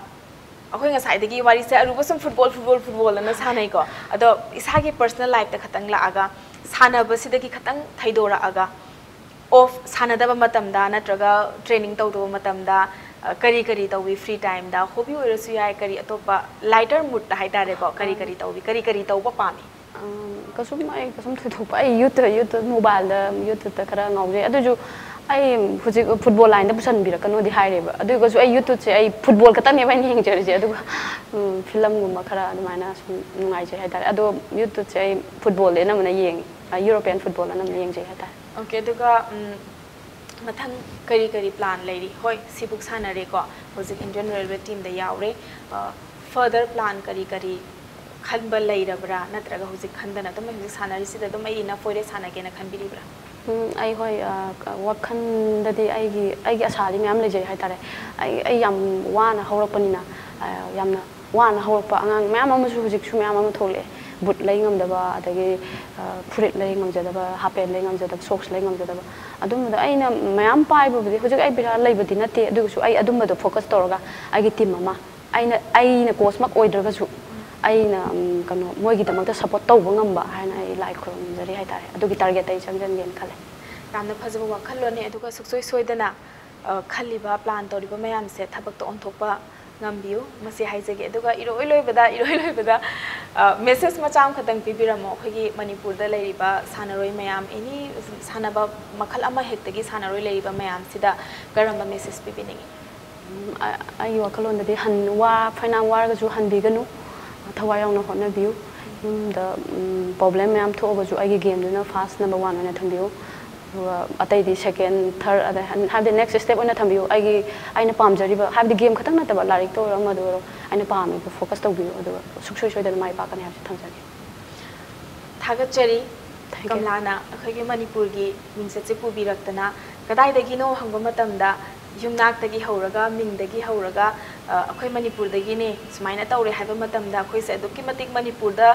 ꯑꯩꯈꯣꯏ ꯉꯁꯥꯏꯗꯒꯤ ꯋꯥꯔꯤꯁꯦ ꯑꯔꯨꯕ ꯁꯨꯝ ꯐꯨꯠꯕꯣꯜ, ꯐꯨꯠꯕꯣꯜ, ꯐꯨꯠꯕꯣꯜ ꯑꯅ ꯁꯥꯟꯅꯩꯀꯣ꯫ ꯑꯗꯣ ꯏꯁꯥꯒꯤ ꯄꯔꯁꯅꯦꯜ ꯂꯥꯏꯐꯇ ꯈꯇꯪ ꯂꯥꯛꯑꯒ, ꯁꯥꯟꯅꯕꯁꯤꯗꯒꯤ ꯈꯇꯪ ꯊꯩꯗꯣꯔꯛꯑꯒ, ꯑꯣꯐ ꯁꯥꯟꯅꯗꯕ ꯃꯇꯝꯗ ꯅꯠꯇ꯭ꯔꯒ ꯇ꯭ꯔꯦꯅꯤꯡ ꯇꯧꯗꯕ ꯃꯇꯝꯗ, ꯑ, ꯀꯔꯤ ꯀꯔꯤ ꯇꯧꯏ? ꯐ꯭ꯔꯤ ꯇꯥꯏꯝꯗ, ꯍꯣꯕꯤ ꯑꯣꯏꯔꯁꯨ ꯌꯥꯏ, ꯀꯔꯤ ꯑꯇꯣꯞꯄ ꯂꯥꯏꯇꯔ ꯃꯨꯗꯇ ꯍꯥꯏꯇꯥꯔꯦꯀꯣ, ꯀꯔꯤ ꯀꯔꯤ ꯇꯧꯏ? ꯀꯔꯤ ꯀꯔꯤ ꯇꯧꯕ ꯄꯥꯝꯃꯤ? ꯑꯝ, ꯀꯩꯁꯨꯝ, ꯑꯩ ꯀꯩꯁꯨꯝ ꯊꯣꯏꯗꯣꯛꯄ, ꯑꯩ ꯌꯨꯠꯇ, ꯌꯨꯠꯇ, ꯃꯣꯕꯥꯏꯜꯗ, ꯌꯨꯠꯇꯨꯕꯇ ꯈꯔ ꯉꯥꯎꯖꯩ꯫ ꯑꯗꯨꯁꯨ ꯑꯩ ꯍꯧꯖꯤꯛ ꯐꯨꯠꯕꯣꯜ ꯂꯥꯏꯟꯗ ꯄꯨꯁꯟꯕꯤꯔꯛꯀꯅꯣꯗꯤ ꯍꯥꯏꯔꯦꯕ꯫ ꯑꯗꯨ ꯑꯣꯏꯔꯒꯁꯨ ꯑꯩ ꯌꯨꯠꯇꯨꯕꯁꯦ ꯑꯩ ꯐꯨꯠꯕꯣꯜ ꯈꯛꯇꯅꯦꯕ ꯑꯩꯅ ꯌꯦꯡꯖꯔꯤꯁꯦ꯫ ꯑꯗꯨꯒ, ꯎꯝ, ꯐꯤꯂꯝꯒꯨꯝꯕ ꯈꯔ ꯑꯗꯨꯃꯥꯏꯅ ꯁꯨꯝ ꯅꯨꯡꯉꯥꯏꯖꯩ ꯍꯥꯏꯇꯥꯔꯦ꯫ ꯑꯗꯣ ꯌꯨꯠꯇꯨꯕꯁꯦ ꯑꯩ ꯐꯨꯠꯕꯣꯜꯗꯤ ꯑꯅꯝꯕꯅ ꯌꯦꯡꯉꯤ꯫ ꯑ, ꯌꯨꯔꯣꯄꯤꯌꯟ ꯐꯨꯠꯕꯣꯜ ꯑꯅꯝꯕꯅ ꯌꯦꯡꯖꯩ ꯍꯥꯏꯇꯥꯔꯦ꯫ ꯑꯣꯀꯦ, ꯑꯗꯨꯒ, ꯎꯝ, ꯃꯊꯪ ꯀꯔꯤ ꯀꯔꯤ ꯄ꯭ꯂꯥꯟ ꯂꯩꯔꯤ? ꯍꯣꯏ, ꯁꯤꯕꯨꯛ ꯁꯥꯟꯅꯔꯦꯀꯣ, ꯍꯧꯖꯤꯛ ꯏꯟꯗꯤꯌꯟ ꯔꯦꯜꯋꯦ ꯇꯤꯝꯗ ꯌꯥꯎꯔꯦ꯫ ꯑ, Further plan ꯀꯔꯤ ꯀꯔꯤ ꯈꯟꯕ ꯂꯩꯔꯕ꯭ꯔꯥ? ꯅꯠꯇ꯭ꯔꯒ ꯍꯧꯖꯤꯛ ꯈꯟꯗꯅ ꯑꯗꯨꯝ ꯑꯩ ꯍꯧꯖꯤꯛ ꯁꯥꯟꯅꯔꯤꯁꯤꯗ ꯑꯗꯨꯝ ꯑꯩ enough ꯑꯣꯏꯔꯦ ꯁꯥꯟꯅꯒꯦꯅ ꯈꯟꯕꯤꯔꯤꯕ꯭ꯔꯥ? ꯎꯝ, ꯑꯩ ꯍꯣꯏ, ꯑ, ꯀ-, ꯋꯥꯈꯜꯗꯗꯤ ꯑꯩꯒꯤ, ꯑꯩꯒꯤ ꯑꯁꯥꯗꯤ ꯃꯌꯥꯝ ꯂꯩꯖꯩ ꯍꯥꯏꯇꯥꯔꯦ꯫ ꯑꯩ, ꯑꯩ ꯌꯥꯝ ꯋꯥꯅ ꯍꯧꯔꯛꯄꯅꯤꯅ, ꯑ, ꯌꯥꯝꯅ ꯋꯥꯅ ꯍꯧꯔꯛꯄ ꯑꯉꯥꯡ ꯃꯌꯥꯝ ꯑꯃꯁꯨ ꯍꯧꯖꯤꯛꯁꯨ ꯃꯌꯥꯝ ꯑꯃ ꯊꯣꯛꯂꯛꯑꯦ꯫ ꯕꯨꯠ ꯂꯩ ꯉꯝꯗꯕ, ꯑꯗꯒꯤ, ꯑ, ꯐꯨꯔꯤꯠ ꯂꯩ ꯉꯝꯖꯗꯕ, ꯍꯥꯄꯦꯟ ꯂꯩ ꯉꯝꯖꯗꯕ, ꯁꯣꯛꯁ ꯂꯩ ꯉꯝꯖꯗꯕ, ꯑꯗꯨꯝꯕꯗꯣ ꯑꯩꯅ ꯃꯌꯥꯝ ꯄꯥꯏꯕꯕꯨꯗꯤ ꯍꯧꯖꯤꯛ ꯑꯩ ꯄꯩꯁꯥ ꯂꯩꯕꯗꯤ ꯅꯠꯇꯦ, ꯑꯗꯨꯒꯁꯨ ꯑꯩ ꯑꯗꯨꯝꯕꯗꯣ ꯐꯣꯀꯁ ꯇꯧꯔꯒ ꯑꯩꯒꯤ ꯇꯤꯝ ꯑꯃ ꯑꯩꯅ, ꯑꯩꯅ ꯀꯣꯆꯃꯛ ꯑꯣꯏꯗ꯭ꯔꯒꯁꯨ ꯑꯩꯅ, ꯎꯝ, ꯀꯩꯅꯣ, ꯃꯣꯏꯒꯤꯗꯃꯛꯇ ꯁꯞꯄꯣꯔꯠ ꯇꯧꯕ ꯉꯝꯕ ꯍꯥꯏꯅ ꯑꯩ ꯂꯥꯏ ꯈꯨꯔꯨꯝꯖꯔꯤ ꯍꯥꯏꯇꯥꯔꯦ꯫ ꯑꯗꯨꯒꯤ ꯇꯥꯔꯒꯦꯠꯇ ꯑꯩ ꯆꯪꯁꯤꯟꯒꯦꯅ ꯈꯜꯂꯦ꯫ ꯌꯥꯝꯅ ꯐꯖꯕ ꯋꯥꯈꯜꯂꯣꯟꯅꯦ꯫ ꯑꯗꯨꯒ ꯁꯨꯡꯁꯣꯏ ꯁꯣꯏꯗꯅ, ꯑ, ꯈꯜꯂꯤꯕ, ꯄ꯭ꯂꯥꯟ ꯇꯧꯔꯤꯕ ꯃꯌꯥꯝꯁꯦ ꯊꯕꯛꯇ ꯑꯣꯟꯊꯣꯛꯄ ꯉꯝꯕꯤꯌꯨ, ꯃꯁꯤ ꯍꯥꯏꯖꯒꯦ꯫ ꯑꯗꯨꯒ ꯏꯔꯣꯏ ꯂꯣꯏꯕꯗ, ꯏꯔꯣꯏ ꯂꯣꯏꯕꯗ, ꯑ, ꯃꯦꯁꯦꯖ ꯃꯆꯥ ꯑꯃꯈꯛꯇꯪ ꯄꯤꯕꯤꯔꯝꯃꯣ ꯑꯩꯈꯣꯏꯒꯤ ꯃꯅꯤꯄꯨꯔꯗ ꯂꯩꯔꯤꯕ ꯁꯥꯟꯅꯔꯣꯏ ꯃꯌꯥꯝ, ꯑꯦꯅꯤ ꯁꯥꯟꯅꯕ ꯃꯈꯜ ꯑꯃ ꯍꯦꯛꯇꯒꯤ ꯁꯥꯟꯅꯔꯣꯏ ꯂꯩꯔꯤꯕ ꯃꯌꯥꯝꯁꯤꯗ ꯀꯔꯝꯕ ꯃꯦꯁꯦꯖ ꯄꯤꯕꯤꯅꯤꯡꯉꯤ? ꯎꯝ, ꯑ-, ꯑꯩꯒꯤ ꯋꯥꯈꯜꯂꯣꯟꯗꯗꯤ ꯍꯟ-, ꯋꯥ-, ꯐꯅꯌꯥꯝ ꯋꯥꯔꯒꯁꯨ ꯍꯟꯕꯤꯒꯅꯨ, ꯊꯋꯥꯏ ꯌꯥꯎꯅ ꯍꯣꯠꯅꯕꯤꯌꯨ꯫ ꯌꯨꯝꯗ, ꯎꯝ, ꯄ꯭ꯔꯣꯕ꯭ꯂꯦꯝ ꯃꯌꯥꯝ ꯊꯣꯛꯑꯒꯁꯨ ꯑꯩꯒꯤ ꯒꯦꯝꯗꯨꯅ ꯐꯥꯔꯁ ꯅꯝꯕꯔ ꯋꯥꯟ ꯑꯣꯏꯅ ꯊꯝꯕꯤꯌꯨ꯫ ꯑꯗꯨꯒ ꯑꯇꯩꯗꯤ ꯁꯦꯀꯦꯟ, ꯊꯥꯔꯠ, ꯑꯗꯩ ꯍꯟ-, ꯍꯥꯏꯕꯗꯤ ꯅꯦꯛꯁ ꯁ꯭ꯇꯦꯞ ꯑꯣꯏꯅ ꯊꯝꯕꯤꯌꯨ꯫ ꯑꯩꯒꯤ, ꯑꯩꯅ ꯄꯥꯝꯖꯔꯤꯕ, ꯍꯥꯏꯕꯗꯤ ꯒꯦꯝ ꯈꯛꯇꯪ ꯅꯠꯇꯕ, ꯂꯥꯏꯔꯤꯛꯇ ꯑꯣꯏꯔꯣ, ꯑꯃꯗ ꯑꯣꯏꯔꯣ, ꯑꯩꯅ ꯄꯥꯝꯃꯤꯕ ꯐꯣꯀꯁ ꯇꯧꯕꯤꯌꯨ, ꯑꯗꯨꯒ ꯁꯨꯡꯁꯣꯏ ꯁꯣꯏꯗꯅ ꯃꯥꯏ ꯄꯥꯛꯀꯅꯤ ꯍꯥꯏꯕꯁꯤ ꯊꯝꯖꯒꯦ꯫ ꯊꯥꯒꯠꯆꯔꯤ꯫ Thank you. ꯀꯝꯂꯥꯅ ꯑꯩꯈꯣꯏꯒꯤ ꯃꯅꯤꯄꯨꯔꯒꯤ ꯃꯤꯡꯆꯠꯁꯦ ꯄꯨꯕꯤꯔꯛꯇꯅ, ꯀꯗꯥꯏꯗꯒꯤꯅꯣ ꯍꯪꯕ ꯃꯇꯝꯗ ꯌꯨꯝꯅꯥꯛꯇꯒꯤ ꯍꯧꯔꯒ, ꯃꯤꯡꯗꯒꯤ ꯍꯧꯔꯒ, ꯑ, ꯑꯩꯈꯣꯏ ꯃꯅꯤꯄꯨꯔꯗꯒꯤꯅꯦ, ꯁꯨꯃꯥꯏꯅ ꯇꯧꯔꯦ ꯍꯥꯏꯕ ꯃꯇꯝꯗ ꯑꯩꯈꯣꯏꯁꯦ ꯑꯗꯨꯛꯀꯤ ꯃꯇꯤꯛ ꯃꯅꯤꯄꯨꯔꯗ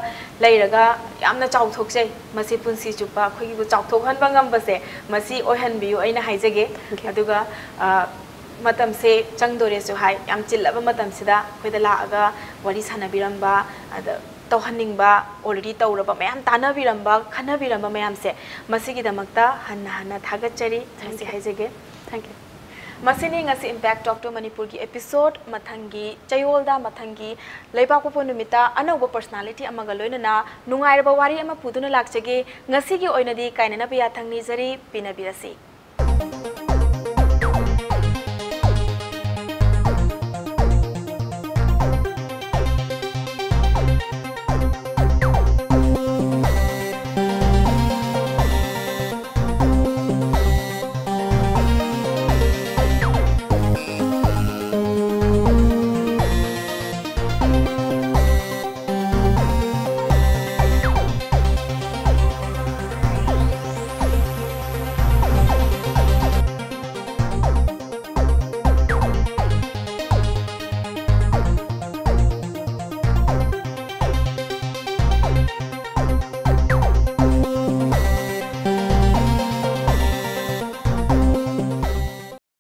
ꯂꯩꯔꯒ ꯌꯥꯝꯅ ꯆꯥꯎꯊꯣꯛꯆꯩ꯫ ꯃꯁꯤ ꯄꯨꯟꯁꯤ ꯆꯨꯞꯄ ꯑꯩꯈꯣꯏꯒꯤꯕꯨ ꯆꯥꯎꯊꯣꯛꯍꯟꯕ ꯉꯝꯕꯁꯦ, ꯃꯁꯤ ꯑꯣꯏꯍꯟꯕꯤꯌꯨ ꯑꯩꯅ ꯍꯥꯏꯖꯒꯦ꯫ Thank you. ꯑꯗꯨꯒ, ꯑ, ꯃꯇꯝꯁꯦ ꯆꯪꯗꯣꯔꯦꯁꯨ ꯍꯥꯏ, ꯌꯥꯝ ꯆꯤꯜꯂꯕ ꯃꯇꯝꯁꯤꯗ ꯑꯩꯈꯣꯏꯗ ꯂꯥꯛꯑꯒ ꯋꯥꯔꯤ ꯁꯥꯟꯅꯕꯤꯔꯝꯕ, ꯑꯗ ꯇꯧꯍꯟꯅꯤꯡꯕ, already ꯇꯧꯔꯕ ꯃꯌꯥꯝ ꯇꯥꯟꯅꯕꯤꯔꯝꯕ, ꯈꯟꯅꯕꯤꯔꯝꯕ ꯃꯌꯥꯝꯁꯦ, ꯃꯁꯤꯒꯤꯗꯃꯛꯇ ꯍꯟꯅ ꯍꯟꯅ ꯊꯥꯒꯠꯆꯔꯤ꯫ ꯃꯁꯤ Thank you. ꯍꯥꯏꯖꯒꯦ꯫ Thank you. ꯃꯁꯤꯅꯤ ꯉꯁꯤ Impact Talk to Manipurꯒꯤ episode꯫ ꯃꯊꯪꯒꯤ ꯆꯌꯣꯜꯗ, ꯃꯊꯪꯒꯤ ꯂꯩꯕꯥꯛꯄꯣꯛꯄ ꯅꯨꯃꯤꯠꯇ ꯑꯅꯧꯕ personality ꯑꯃꯒ ꯂꯣꯏꯅꯅ ꯅꯨꯡꯉꯥꯏꯔꯕ ꯋꯥꯔꯤ ꯑꯃ ꯄꯨꯗꯨꯅ ꯂꯥꯛꯆꯒꯦ꯫ ꯉꯁꯤꯒꯤ ꯑꯣꯏꯅꯗꯤ ꯀꯥꯏꯅꯅꯕ ꯌꯥꯊꯪ ꯅꯤꯖꯔꯤ꯫ ꯄꯤꯅꯕꯤꯔꯁꯤ꯫